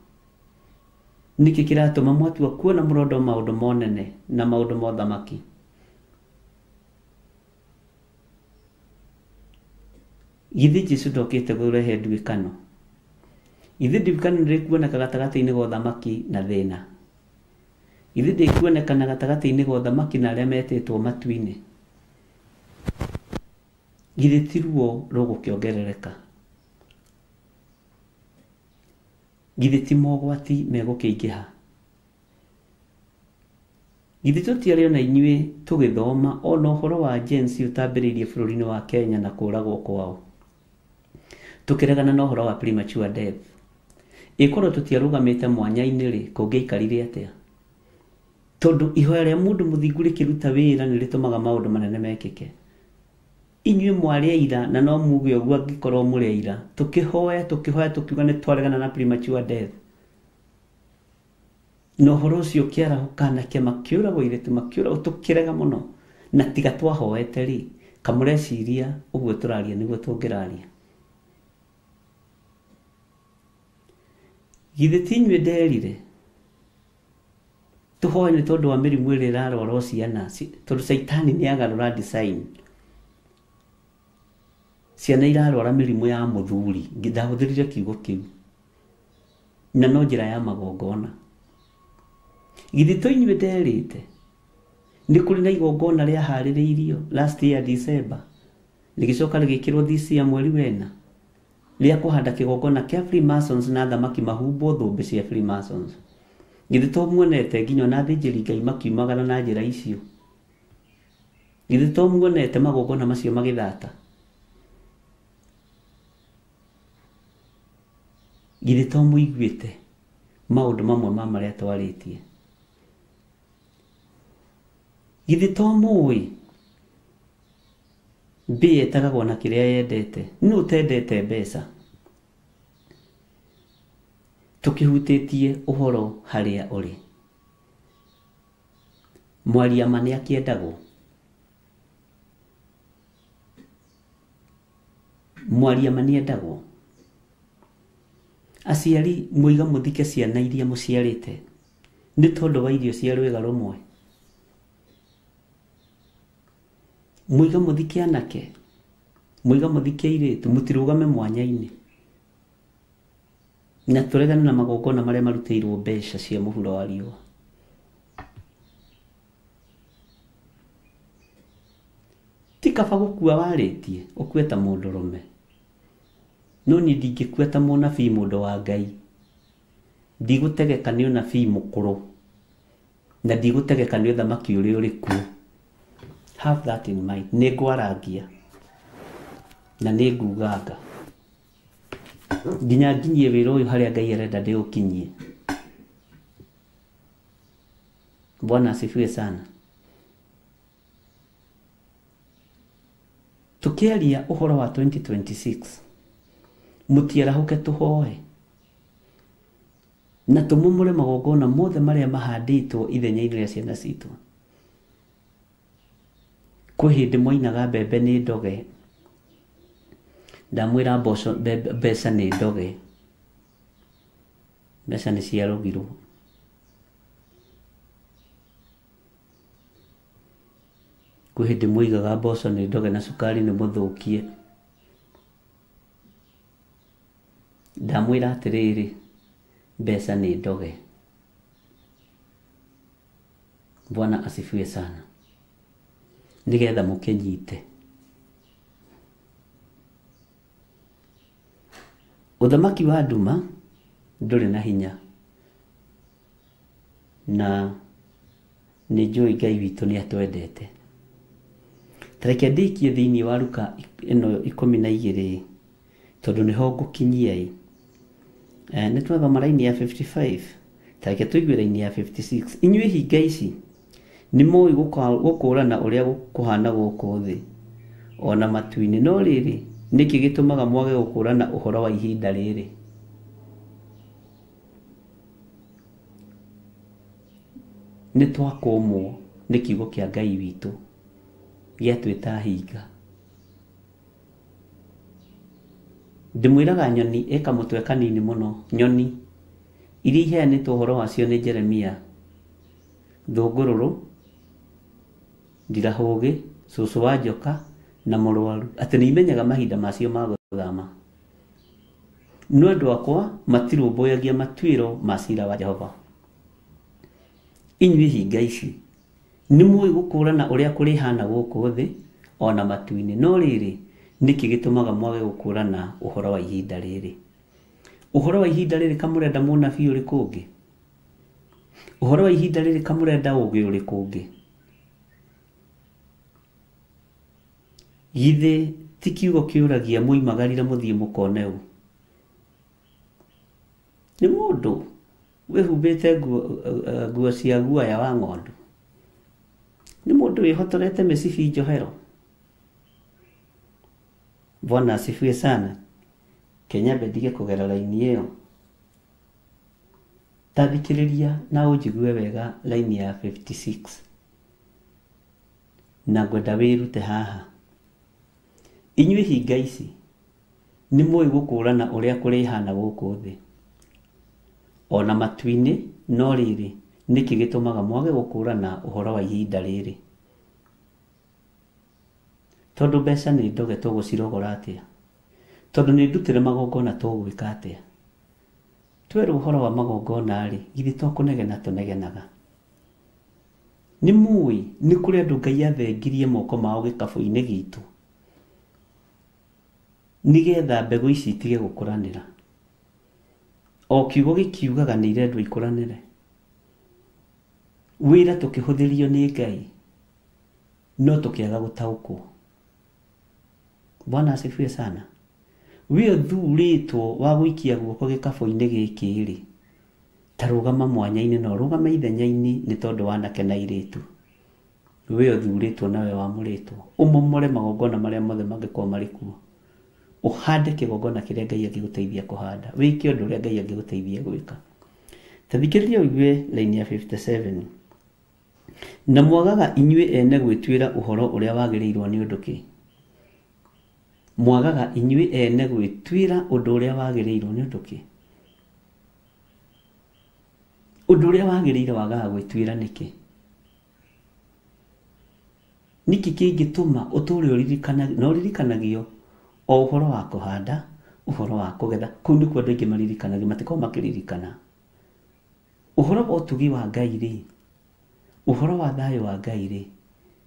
Nĩkĩ kĩratũma mwatua kuona mũrondo maũndũ monene na maũndũ ma ũthamaki? Githĩ Jesu ndokĩte kũrehe nduĩkano? Githĩ nduĩkano ndĩkuoneka gatagatĩ-inĩ ga ũthamaki na thĩna? Githĩ ndĩkuonekana gatagatĩ-inĩ ga ũthamaki na arĩa metĩtwo matu-inĩ? Githĩ ti ruo rũgũkĩongerereka? Githĩ ti mogwati megũkĩingĩha? Githĩ tũtiarĩ ona inyuĩ tũgĩthoma ona ũhoro wa Gen Z ũtambĩrĩirie bũrũri-inĩ wa Kenya na kũragwo kwao, tũkĩregana na ũhoro wa premature death? Ĩkorwo tũtiarũgamĩte mwanya-inĩ rĩ, kũngĩaikarire atĩa? Tondũ ihoya rĩa mũndũ mũthingu rĩkĩruta wĩra nĩ rĩtũmaga maũndũ manene mekĩke. Inyuĩ mwarĩ aira na no muge ũguo angĩkorwo mũrĩ aira, tũkĩhoya tũkĩhoya tũkiuga nĩ twaregana na premature death. Na ũhoro ũcio ũkĩarahũka na kĩama kĩũragwo airĩtu makĩũragwo tũkĩrega mũno. Na tiga twahoete rĩ, kamũreciria ũguo tũraria nĩguo tũngĩraria. Githĩ ti inyuĩ nderire tũhoe nĩ tondũ wa mĩrimũ ĩrĩa ĩrarwarwo ciana, tondũ caitani nĩ agarũra design. Ciana irarwara mĩrimũ ya mũthuri, ndahũthĩrire kiugo kĩu, na no njĩra ya magongona. Githĩ to inyuĩ nderĩte nĩ kũrĩ na igongona rĩaharĩrĩirio last year December, rĩgĩcoka rĩgĩkĩrwo this year mweri wena, rĩa kũhanda kĩgongona kĩa Freemasons na athamaki mahumbwo thũmbĩ cia Freemasons. Githĩ to muonete nginya ona athĩnjĩri Ngai makiumagara na njĩra icio? Githĩ to muonete magongona macio magĩthata? Githĩ to mũiguĩte maũndũ mamwe ma marĩa twarĩtie? Githĩ to mũĩ mbĩa ĩtagagwo na kĩrĩa yendete? Nũ ũtendete mbeca? Tũkĩhutĩtie ũhoro harĩa ũrĩ. Mwaria ma nĩ akĩendagwo? Mwaria ma nĩendagwo? Aciari muiga mũthike ciana iria mũciarĩte nĩ tondũ wa irio cia rwĩga rũmwe. Muiga mũthike anake, muiga mũthike airĩtu, mũtirũgame mwanya-inĩ. Na tũregane na magongona marĩa marutĩirwo mbeca cia mũhuro wa riũa. Ti kaba gũkua warĩtie, ũkue ta mũndũrũme. No niĩ ndingĩkua ta mũnabii mũndũ wa Ngai. Ndigũtegeka nĩ ũnabii mũkũrũ, na ndigũtegeka nĩ ũthamaki ũrĩa ũrĩ kuo. Have that in mind. Nĩ ngwarangia na nĩ nguganga. Nginya nginyie wĩra ũyũ harĩa Ngai arenda ndĩũkinyie. Bwana asifiwe sana. Tukiaria ũhoro wa 2026 mũtiarahũke tũhoe na tũmomore magongona mothe marĩa mahandĩtwo ithenya-inĩ rĩa ciana citũ. Kwĩ hĩndĩ mwainaga mbembe nĩ ndoge, ndamwĩra mboco mbeca nĩ ndoge, mbeca nĩ ciarogirwo. Kwĩ hĩndĩ mwoigaga mboco nĩ ndoge na cukari nĩ mũthũkie, ndamwĩra atĩrĩrĩ, mbeca nĩ ndoge. Bwana asifiwe sana. Nĩgetha mũkĩnyite. Ũthamaki wa nduma ndũrĩ na hinya, na nĩ njũĩ Ngai witũ nĩ atwendete. Ta reke ndĩkie thĩinĩ wa Luka ĩno 12 tondũ nĩho ngũkinyia ĩ. Nĩ twathoma raini ya 55, ta reke tũigue raini ya 56. Inyuĩ hinga ici nĩ mũĩ gũkũrana ũrĩa kũhana gũkũ thĩ ona matu-inĩ, no rĩrĩ nĩkĩ gĩtũmaga mwage gũkũrana ũhoro wa ihinda rĩrĩ? Nĩ twakũmwo nĩ kiugo kĩa Ngai witũ gĩatwĩta hinga. Ndĩmwĩraga nyoni ĩka mũtwe kanini mũno, nyoni iria iheanĩtwo ũhoro wacio nĩ Jeremia, thũngũrũrũ, ndirahũgĩ, cũcũ wa njoka na mũrwaru, atĩ nĩ imenyaga mahinda macio ma gũthama. No andũ akwa matirũmbũyagia matuĩro ma ciira wa Jehova. Inyuĩ hinga ici nĩ mũĩ gũkũrana ũrĩa kũrĩhana gũkũ thĩ ona matu-inĩ, no rĩrĩ nĩkĩ gĩtũmaga mwage gũkũrana ũhoro wa ihinda rĩrĩ? Ũhoro wa ihinda rĩrĩ kamũrenda mũnabii ũrĩkũ ũngĩ? Ũhoro wa ihinda rĩrĩ kamũrenda ũũgĩ ũrĩkũ ũngĩ? Githĩ ti kiugo kĩũragia mũimagarire mũthiĩ mũkone ũ? Nĩ mũndũ wĩhumbĩte nguo cia guoya wa ng'ondu? Nĩ mũndũ wĩhotorete mĩcibi njohero? Bwana asifiwe sana. Kenya ndige kũgera raini ĩyo. Ta thikĩrĩria na ũnjigue wega raini ya 56, na ngwenda wĩrute haha. Inyuĩ hinga ici nĩ mũĩ gũkũrana ũrĩa kũrĩhana gũkũ thĩ ona matu-inĩ, no rĩrĩ nĩkĩ gĩtũmaga mwage gũkũrana ũhoro wa ihinda rĩrĩ? Tondũ mbeca nĩ ndoge tũgũcirogora atĩa? Tondũ nĩ ndutĩre magongona tũgwĩka atĩa? Twerwo ũhoro wa magongona rĩ, githĩ to kũnegena tũnegenaga? Nĩ mũĩ nĩ kũrĩ andũ Ngai athengirie moko mao gĩkabũ-inĩ gitũ nĩgetha mbegũ ici itige gũkũranĩra. O kiugo gĩkiugaga nĩ irendwo ikũranĩre. Wĩra tũkĩhũthĩrio nĩ Ngai no tũkĩaga gũtaũkwo. Bwana asifiwe sana. We ũthurĩtwo wa gũikia guoko gĩkabũ-inĩ gĩkĩ rĩ, ta rũgama mwanya-inĩ na ũrũgame ithenya-inĩ nĩ tondũ wa anake na airĩtu. We ũthurĩtwo nawe wamũrĩtwo, ũmomore magongona marĩa mothe mangĩkorwo marĩ kuo, ũhande kĩgongona kĩrĩa Ngai angĩgũteithia kũhanda, wĩke ũndũ ũrĩa Ngai angĩgũteithia gwĩka. Ta thikĩrĩria ũigue raini ya 57. Na mwagaga inyuĩ ene gwĩtuĩra ũhoro ũrĩa wagĩrĩirwo nĩ ũndũ kĩ? Mwagaga inyuĩ ene gwĩtuĩra ũndũ ũrĩa wagĩrĩirwo nĩ ũndũ kĩ? Ũndũ ũrĩa wagĩrĩire wagaga gwĩtuĩra nĩkĩ? Nĩkĩ kĩngĩtũma ũtũũre ũririkana na ũririkanagio o ũhoro wa kũhanda, ũhoro wa kũgetha? Kũu nĩkuo andũ aingĩ maririkanagio, matikoragwo makĩririkana ũhoro wa ũtugi wa Ngai rĩ, ũhoro wa thayũ wa Ngai rĩ,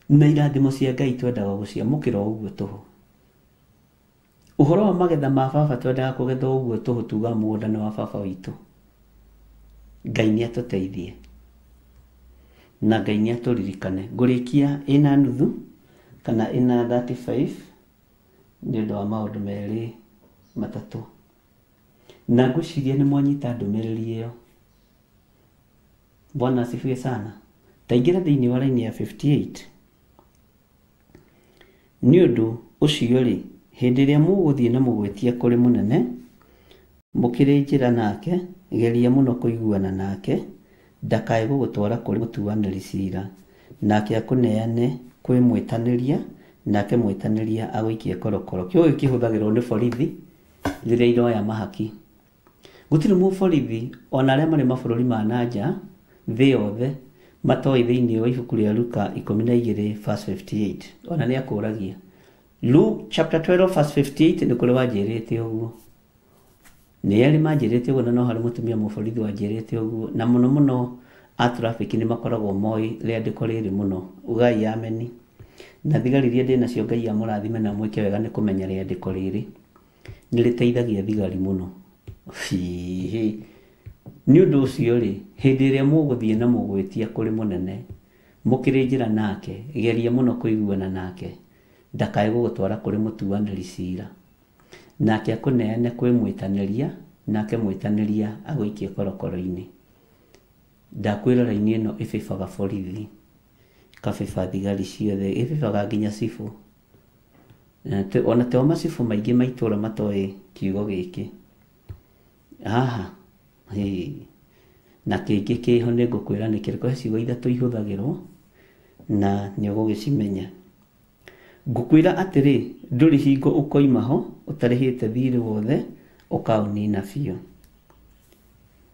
na irathimo cia Ngai twendaga gũciamũkĩra o ũguo tũhũ. Ũhoro wa magetha ma baba twendaga kũgetha o ũguo tũhũ, tuga mũgũnda nĩ wa baba witũ. Ngai nĩ atũteithie na Ngai nĩ atũririkane. Ngũrĩkia ĩna nuthu kana ĩna 35 nĩ ũndũ wa maũndũ merĩ matatũ. Na ngwĩciria nĩ mwanyita ndũmĩrĩri ĩyo. Bwana asifiwe sana. Taingĩra thĩinĩ wa raini ya 58. Nĩ ũndũ ũcio rĩ, hĩndĩ ĩrĩa mũgũthiĩ na mũgwĩtia kũrĩ mũnene, mũkĩrĩ njĩra nake, geria mũno kũiguana nake, ndakae gũgũtwara kũrĩ mũtuanĩri cira, nake akũneane kwĩ mwĩtanĩria, nake mwĩtanĩria agũikie korokoro. Kiugo gĩkĩ kĩhũthagĩrwo nĩ borithi rĩrĩa iroya mahaki. Gũtirĩ mũborithi ona arĩa marĩ mabũrũri ma nanja thĩ yothe matoĩ thĩinĩ wa ibuku rĩa Luka 12 verse 58. Ona nĩ akũragia Luke chapter 12 verse 58 nĩ kũrĩ wanjĩrĩte ũguo. Nĩ erĩ manjĩrĩte ũguo na no harĩ mũtumia mũborithi wanjĩrĩte ũguo, na mũno mũno a traffic nĩ makoragwo moĩ rĩandĩko rĩrĩ mũno. Ugai ameni. Na thigari iria ndĩ nacio Ngai amũrathime na mwĩke wega nĩ kũmenya rĩandĩko rĩrĩ nĩ rĩteithagia thigari mũno. Hihi. Nĩ ũndũ ũcio rĩ, hĩndĩ ĩrĩa mũgũthiĩ na mũgwĩtia kũrĩ mũnene, mũkĩrĩ njĩra nake, geria mũno kũiguana nake, ndakae gũgũtwara kũrĩ mũtuanĩri cira, nake akũneane kwĩ mwĩtanĩria, nake mwĩtanĩria agũikie korokoro-inĩ. Ndakwĩra raini ĩno ĩbĩbaga borithi, ĩkabĩba thigari ciothe, ĩbĩbaga nginya cibũ. Ona to macibũ maingĩ ma itũũra matoĩ kiugo gĩkĩ. Haha, na kĩngĩ kĩho nĩ ngũkwĩra nĩ kĩrĩkũ, he ciugo ithatũ ihũthagĩrwo na nĩ ũgũgĩcimenya. Ngũkwĩra atĩrĩ, ndũrĩ hingo ũkoima ho ũtarĩhĩte thirĩ wothe ũkaũnina biũ.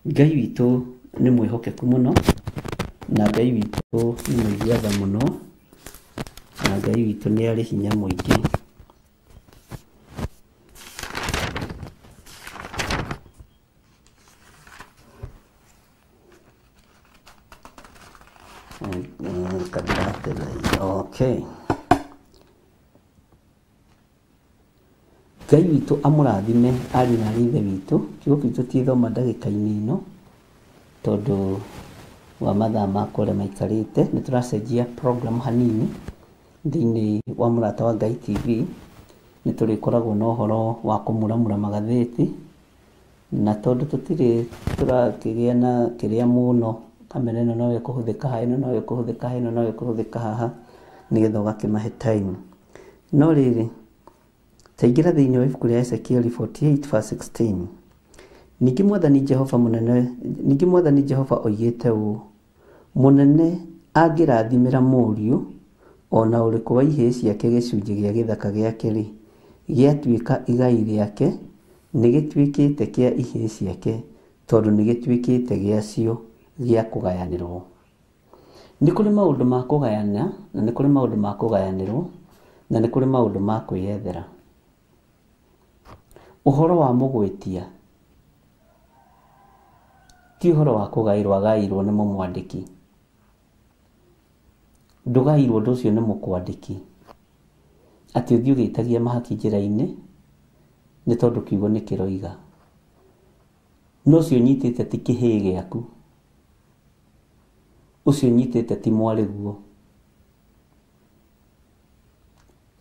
Ngai witũ nĩ mwĩhokeku mũno, na Ngai witũ nĩ mũigua tha mũno, na Ngai witũ nĩ arĩ hinya mũingĩ. Okay. Ngai witũ amũrathime ariũ na aarĩ a Ithe witũ. Kiugo kĩu tũtithoma ndagĩka-inĩ ĩno tondũ wa mathaa makwa ũrĩa maikarĩte. Nĩ tũracenjia program hanini thĩinĩ wa Mũrata wa Ngai TV. Nĩ tũrĩkoragwo na ũhoro wa kũmuramura magathĩti, na tondũ tũtirĩ tũrakĩgĩa na kĩrĩa mũno, kamera ĩno no ĩkũhũthĩka haha, ĩno no ĩkũhũthĩka haha, ĩno no ĩkũhũthĩka haha, nĩgetha ũgakĩmahe time. No rĩrĩ, taingĩra thĩinĩ wa ibuku rĩa Ezekiel 48 verse 16. Ningĩ Mwathani Jehova mũnene, ningĩ Mwathani Jehova oigĩte ũũ, mũnene angĩrathimĩra mũriũ ona ũrĩkũ wa ihĩĩ ciake gĩcunjĩ gĩa gĩthaka gĩake rĩ, gĩatuĩka igai rĩake, nĩ gĩtuĩkĩte kĩa ihĩĩ ciake, tondũ nĩ gĩtuĩkĩte gĩacio gĩa kũgayanĩrwo. Nĩ kũrĩ maũndũ ma kũgayana, na nĩ kũrĩ maũndũ ma kũgayanĩrwo, na nĩ kũrĩ maũndũ ma kwĩyethera. Ũhoro wa mũgwĩtia ti ũhoro wa kũgaĩrwo agaĩirwo nĩ mũmwandĩki. Ndũgaĩirwo ũndũ ũcio nĩ mũkwandĩki, atĩ ũthiĩ ũgĩtagia mahaki njĩra-inĩ nĩ tondũ kiugo nĩ kĩroiga. No ũcio ũnyitĩte ti kĩhĩĩ gĩaku, ũcio ũnyitĩte ti mwarĩguo.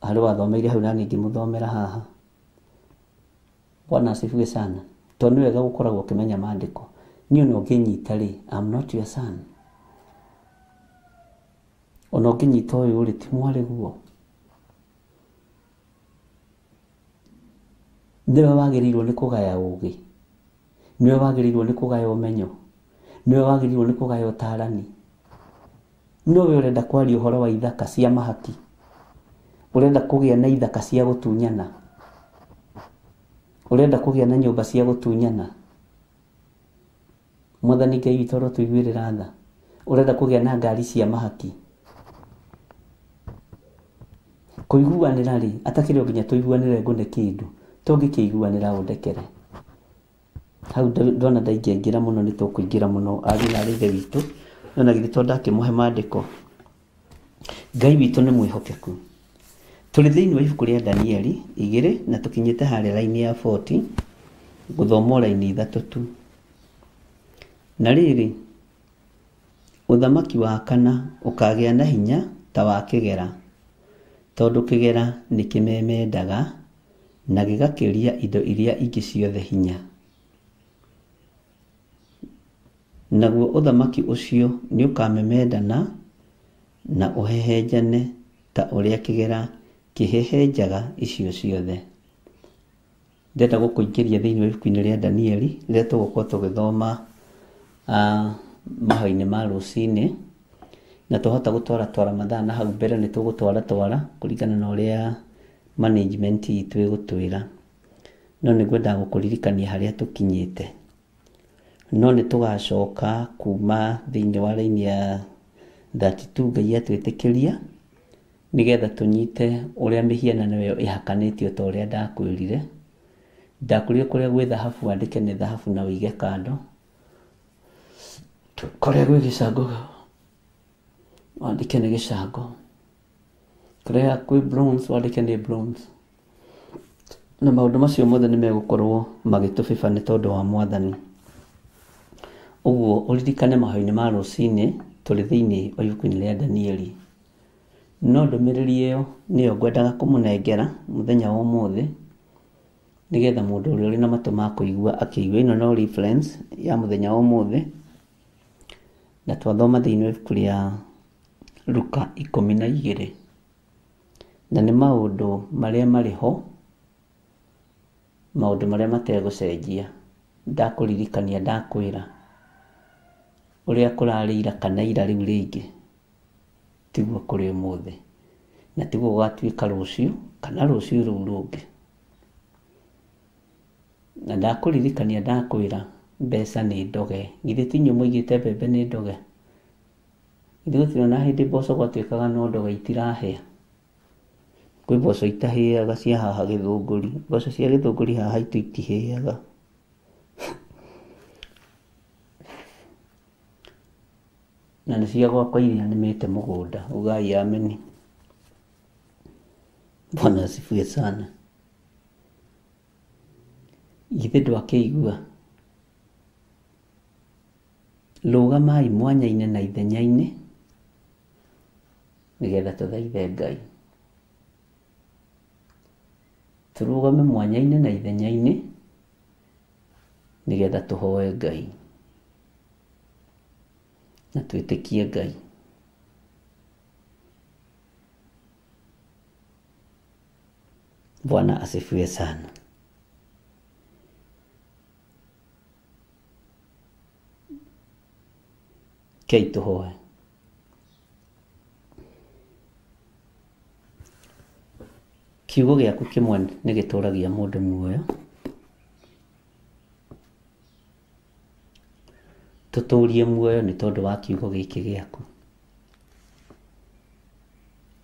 Harĩ wathomeire hau na niĩ ngĩmũthomera haha. Bwana asifiwe sana. Tondũ nĩ wega gũkoragwo ũkĩmenya maandĩko. Niĩ ona ũngĩnyita rĩ, I'm not your son. Ona ũngĩnyita ũyũ rĩ, ti mwarĩguo. Nĩwe wagĩrĩirwo nĩ kũgaya ũgĩ, nĩwe wagĩrĩirwo nĩ kũgaya ũmenyo, nĩwe wagĩrĩirwo nĩ kũgaya ũtarani. Nowe ũrenda kwaria ũhoro wa ithaka cia mahaki, ũrenda kũgĩa na ithaka cia gũtunyana, ũrenda kũgĩa na nyũmba cia gũtunyana. Mwathani Ngai witũ arotũiguĩrĩra tha. Ũrenda kũgĩa na ngari cia mahaki. Kũiguanĩra rĩ, atakĩrĩ o nginya tũiguanĩre ngũne kĩndũ, tũngĩkĩiguanĩra ũndekere. Hau ndona ndaingĩra mũno nĩ tũkũingĩra mũno ariũ na aarĩ a Ithe witũ. No na githĩ to ndakĩmũhe maandĩko. Ngai witũ nĩ mwĩhokeku. Tũrĩ thĩinĩ wa ibuku rĩa Danieli 2 na tũkinyĩte harĩa raini ya 40, gũthoma raini 3 tu. Na rĩrĩ, ũthamaki wa kana ũkagĩa na hinya ta wa kĩgera, tondũ kĩgera nĩ kĩmemendaga na gĩgakĩria indo iria ingĩ ciothe hinya. Naguo ũthamaki ũcio nĩũkamemendana na ũhehenjane ta ũrĩa kĩgera kĩhehenjaga icio ciothe. Ndĩrenda gũkũingĩria thĩinĩ wa ibuku-inĩ rĩa Danieli rĩrĩa tũgũkorwo tũgĩthoma mahoya-inĩ ma rũcinĩ, na twahota gũtwaratwara mathaa na hau mbere nĩ tũgũtwaratwara kũringana na ũrĩa management itũ ĩgũtwĩra. No nĩ ngwendaga gũkũririkania harĩa tũkinyĩte. No nĩ tũgacoka kuma thĩinĩ wa raini ya 32 Ngai atwĩtĩkĩria, nĩgetha tũnyite ũrĩa mĩhianano ĩyo ĩhakanĩtio ta ũrĩa ndakwĩrire. Ndakwĩrire kũrĩa gwĩ thahabu wandĩke nĩ thahabu na ũige kando, kũrĩa gwĩ gĩcango wandĩke nĩ gĩcango, kũrĩa kwĩ bronze wandĩke nĩ bronze. Na maũndũ macio mothe nĩ megũkorwo magĩtũbĩba nĩ tondũ wa Mwathani. Ũguo ũririkane mahoya-inĩ ma rũcinĩ tũrĩ thĩinĩ wa ibuku-inĩ rĩa Danieli. No ndũmĩrĩri ĩyo nĩyo ngwendaga kũmũnengera mũthenya wa ũmũthĩ, nĩgetha mũndũ ũrĩa ũrĩ na matũ ma kũigua akĩigua. Ĩno no reference ya mũthenya wa ũmũthĩ, na twathoma thĩinĩ wa ibuku rĩa Luka 12, na nĩ maũndũ marĩa marĩ ho, maũndũ marĩa mategũcenjia. Ndakũririkania, ndakwĩra ũrĩa kũrarĩ ira kana ira rĩu rĩngĩ tiguo kũrĩ ũmũthĩ, na tiguo gũgatuĩka rũciũ kana rũciũ rũu rũngĩ. Na ndakũririkania, ndakwĩra mbeca nĩ ndoge. Githĩ ti inyuĩ mũigĩte mbembe nĩ ndoge? Githĩ gũtirĩ ona hĩndĩ mboco gwatuĩkaga no ndoge itirahĩa? Kwĩ mboco itahĩaga cia haha Gĩthũngũri. Mboco cia Gĩthũngũri haha haitũ itihĩaga. Na nĩ cia gwakwa iria nĩmĩte mũgũnda. Ugai ameni. Bwana asifiwe sana. Githĩ ndwakĩigua? Rũgamai mwanya-inĩ na ithenya-inĩ nĩgetha tũthaithe Ngai. Tũrũgame mwanya-inĩ na ithenya-inĩ nĩgetha tũhoe Ngai na twĩtĩkie Ngai. Bwana asifiwe sana. Kei tũhoe. Kiugo gĩaku kĩmwe nĩ gĩtũragia mũndũ muoyo. Tũtũrie muoyo nĩ tondũ wa kiugo gĩkĩ gĩaku.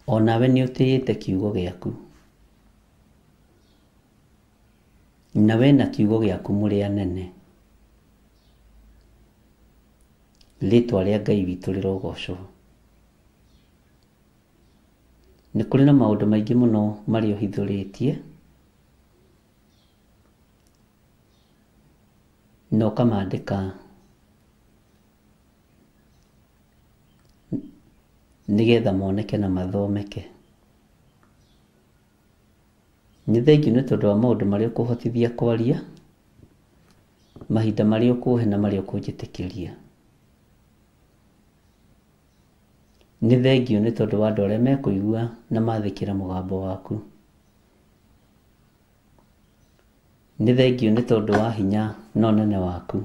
Onawe nĩ ũtĩĩte kiugo gĩaku, na we na kiugo gĩaku mũrĩ anene. Rĩtwa rĩa Ngai witũ rĩrogocwo. Nĩ kũrĩ na maũndũ maingĩ mũno marĩa ũhithũrĩtie na ũkamandĩka nĩgetha moneke na mathomeke. Nĩ thengiũ nĩ tondũ wa maũndũ marĩa ũkũhotithia kwaria, mahinda marĩa ũkũhe na marĩa ũkũnjĩtĩkĩria. Nĩ thengiũ nĩ tondũ wa andũ arĩa mekũigua na mathĩkĩra mũgambo waku. Nĩ thengiũ nĩ tondũ wa hinya na ũnene waku.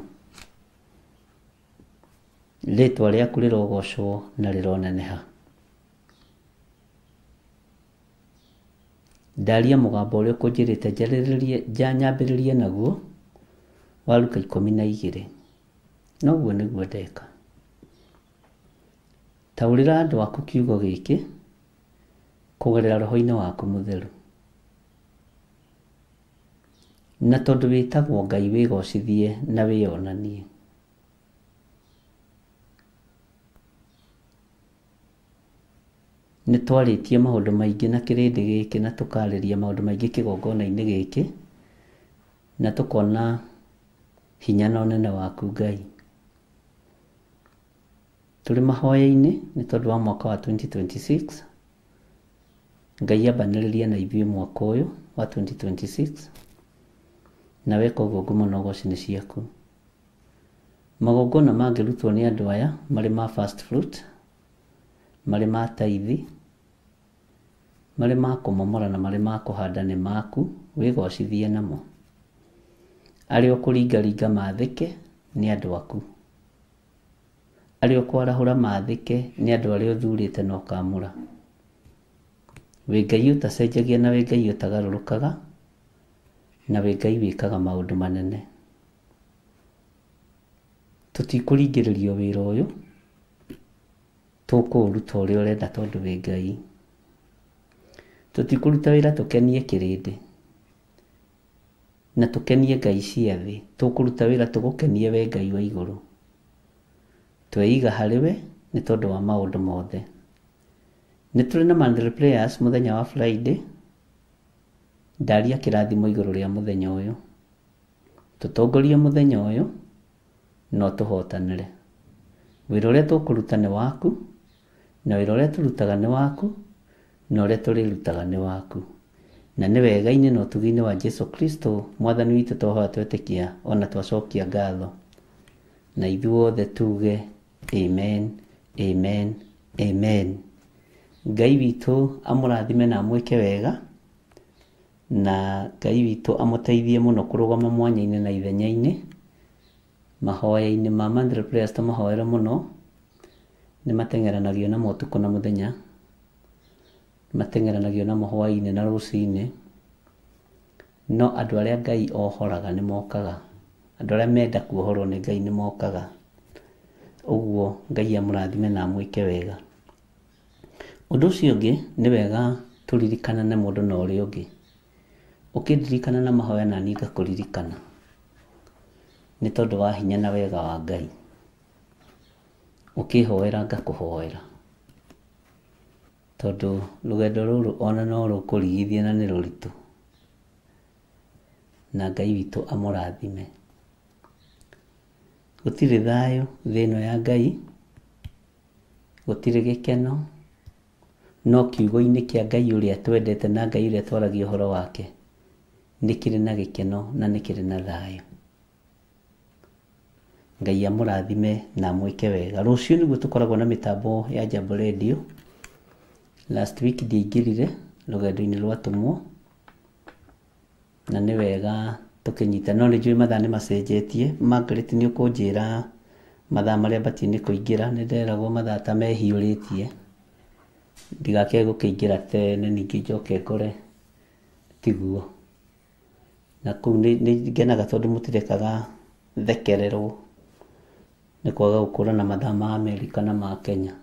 Rĩtwa rĩaku rĩrogocwo na rĩroneneha. Ndaria mũgambo ũrĩa ũkũnjĩrĩte nyambĩrĩrie naguo wa Luka 12. Noguo nĩguo ndeka. Taũrĩra andũ aku kiugo gĩkĩ kũgerera roho-inĩ waku mũtheru. Na tondũ wĩtagwo Ngai wĩgocithie na wĩonanie. Nĩ twarĩtie maũndũ maingĩ na kĩrĩndĩ gĩkĩ na tũkarĩria maũndũ maingĩ kĩgongona-inĩ gĩkĩ, na tũkona hinya na ũnene waku Ngai. Tũrĩ mahoya-inĩ nĩ tondũ wa mwaka wa 2026. Ngai ambanĩrĩria na ithuĩ mwaka ũyũ wa 2026, na weka ũguo ngumo na ũgoci nĩ ciaku. Magongona mangĩrutwo nĩ andũ aya marĩ ma first fruit, marĩ ma taithi, marĩ ma kũmomora na marĩ ma kũhanda nĩ maku, wĩgocithie namo. Arĩa ũkũringaringa maathĩke nĩ andũ aku. Arĩa ũkwarahũra maathĩke nĩ andũ arĩa ũthurĩte na ũkaamũra. Wĩ Ngai ũtacenjagia na wĩ Ngai ũtagarũrũkaga, na wĩ Ngai wĩkaga maũndũ manene. Tũtikũringĩrĩrio wĩra ũyũ, tũkũũruta ũrĩa ũrenda tondũ wĩ Ngai. Tũtikũruta wĩra tũkenie kĩrĩndĩ na tũkenie ngai cia thĩ, tũkũruta wĩra tũgũkenie we Ngai wa igũrũ. Tweiga harĩ we nĩ tondũ wa maũndũ mothe. Nĩ tũrĩ na monthly prayers mũthenya wa Friday, ndaria kĩrathimo igũrũ rĩa mũthenya ũyũ. Tũtongorie mũthenya ũyũ na ũtũhotanĩre. Wĩra ũrĩa tũkũruta nĩ waku, na wĩra ũrĩa tũrutaga nĩ waku, na ũrĩa tũrĩrutaga nĩ waku. Na nĩ wega-inĩ na ũtugi-inĩ wa Jesu Kristo mwathani witũ twahoya twetĩkia ona twacokia ngatho. Na ithuothe tuge amen, amen, amen. Ngai witũ amũrathime na amwĩke wega, na Ngai witũ amũteithie mũno kũrũgama mwanya-inĩ na ithenya-inĩ. Mahoya-inĩ ma monthly prayers tũmahoere mũno, nĩ mateng'eranagio namo ũtukũ na mũthenya, mateng'eranagio namo hwaĩ-inĩ na rũcinĩ. No andũ arĩa Ngai ohoraga nĩ mokaga, andũ arĩa menda kuohorwo nĩ Ngai nĩ mokaga. Ũguo Ngai amũrathime na amwĩke wega. Ũndũ ũcio ũngĩ nĩ wega tũririkanane mũndũ na ũrĩa ũngĩ. Ũkĩndirikana na mahoya na niĩ ngakũririkana, nĩ tondũ wa hinya na wega wa Ngai. Ũkĩhoera ngakũhoera, tondũ rũgendo rũrũ ona no rũkũrigithia na nĩ rũritũ. Na Ngai witũ amũrathime. Gũtirĩ thayũ thĩ ĩno ya Ngai, gũtirĩ gĩkeno, no kiugo-inĩ kĩa Ngai ũrĩa twendete na Ngai ũrĩa twaragia ũhoro wake nĩ kĩrĩ na gĩkeno na nĩ kĩrĩ na thayũ. Ngai amũrathime na amwĩke wega. Rũciũ nĩguo tũkoragwo na mĩtambo ya Jambo Radio. Last week ndiaingĩrire rũgendo-inĩ rwa atũmwo, na nĩ wega tũkĩnyita, no nĩ njũĩ mathaa nĩ macenjetie. Margaret nĩ ũkũnjĩra mathaa marĩa batiĩ nĩ kũingĩra, nĩ nderagwo mathaa ta mehiũrĩtie, ndigakĩage gũkĩingĩra tene ningĩ njoke ngore tiguo. Na kũu nĩ ngenaga tondũ mũtirekaga thekererwo nĩ kwaga gũkũrana mathaa ma Amerika na ma Kenya.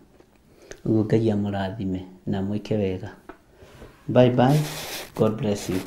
Ũguo Ngai amũrathime na amwĩke wega. Bye bye. God bless you.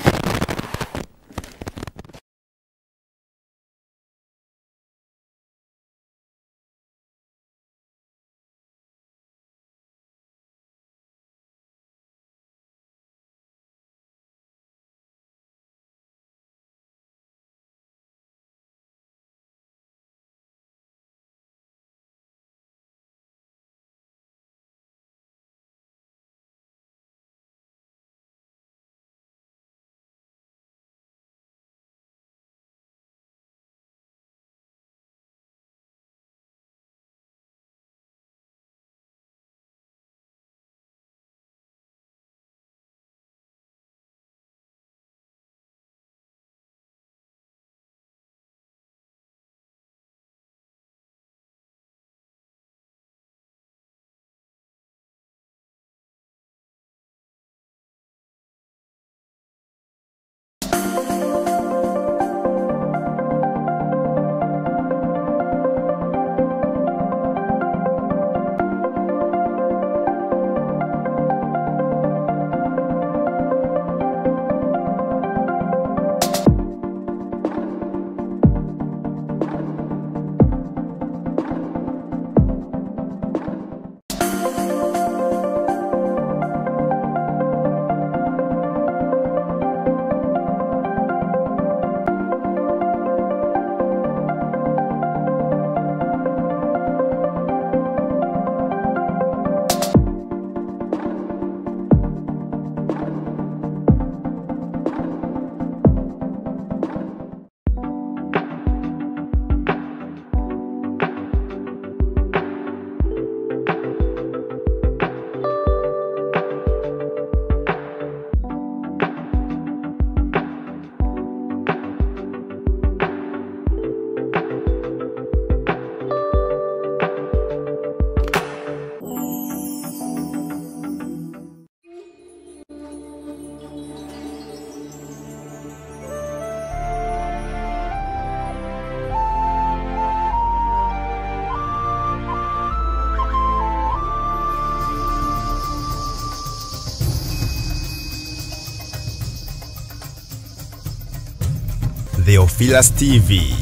Theophilus TV,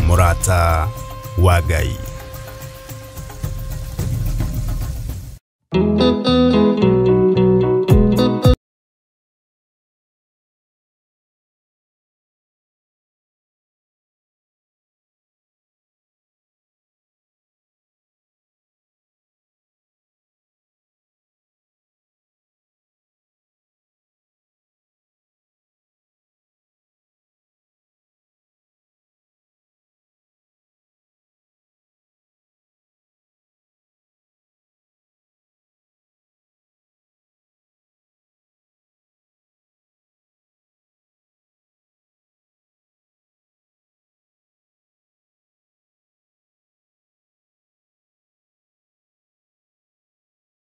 mũrata wa Ngai.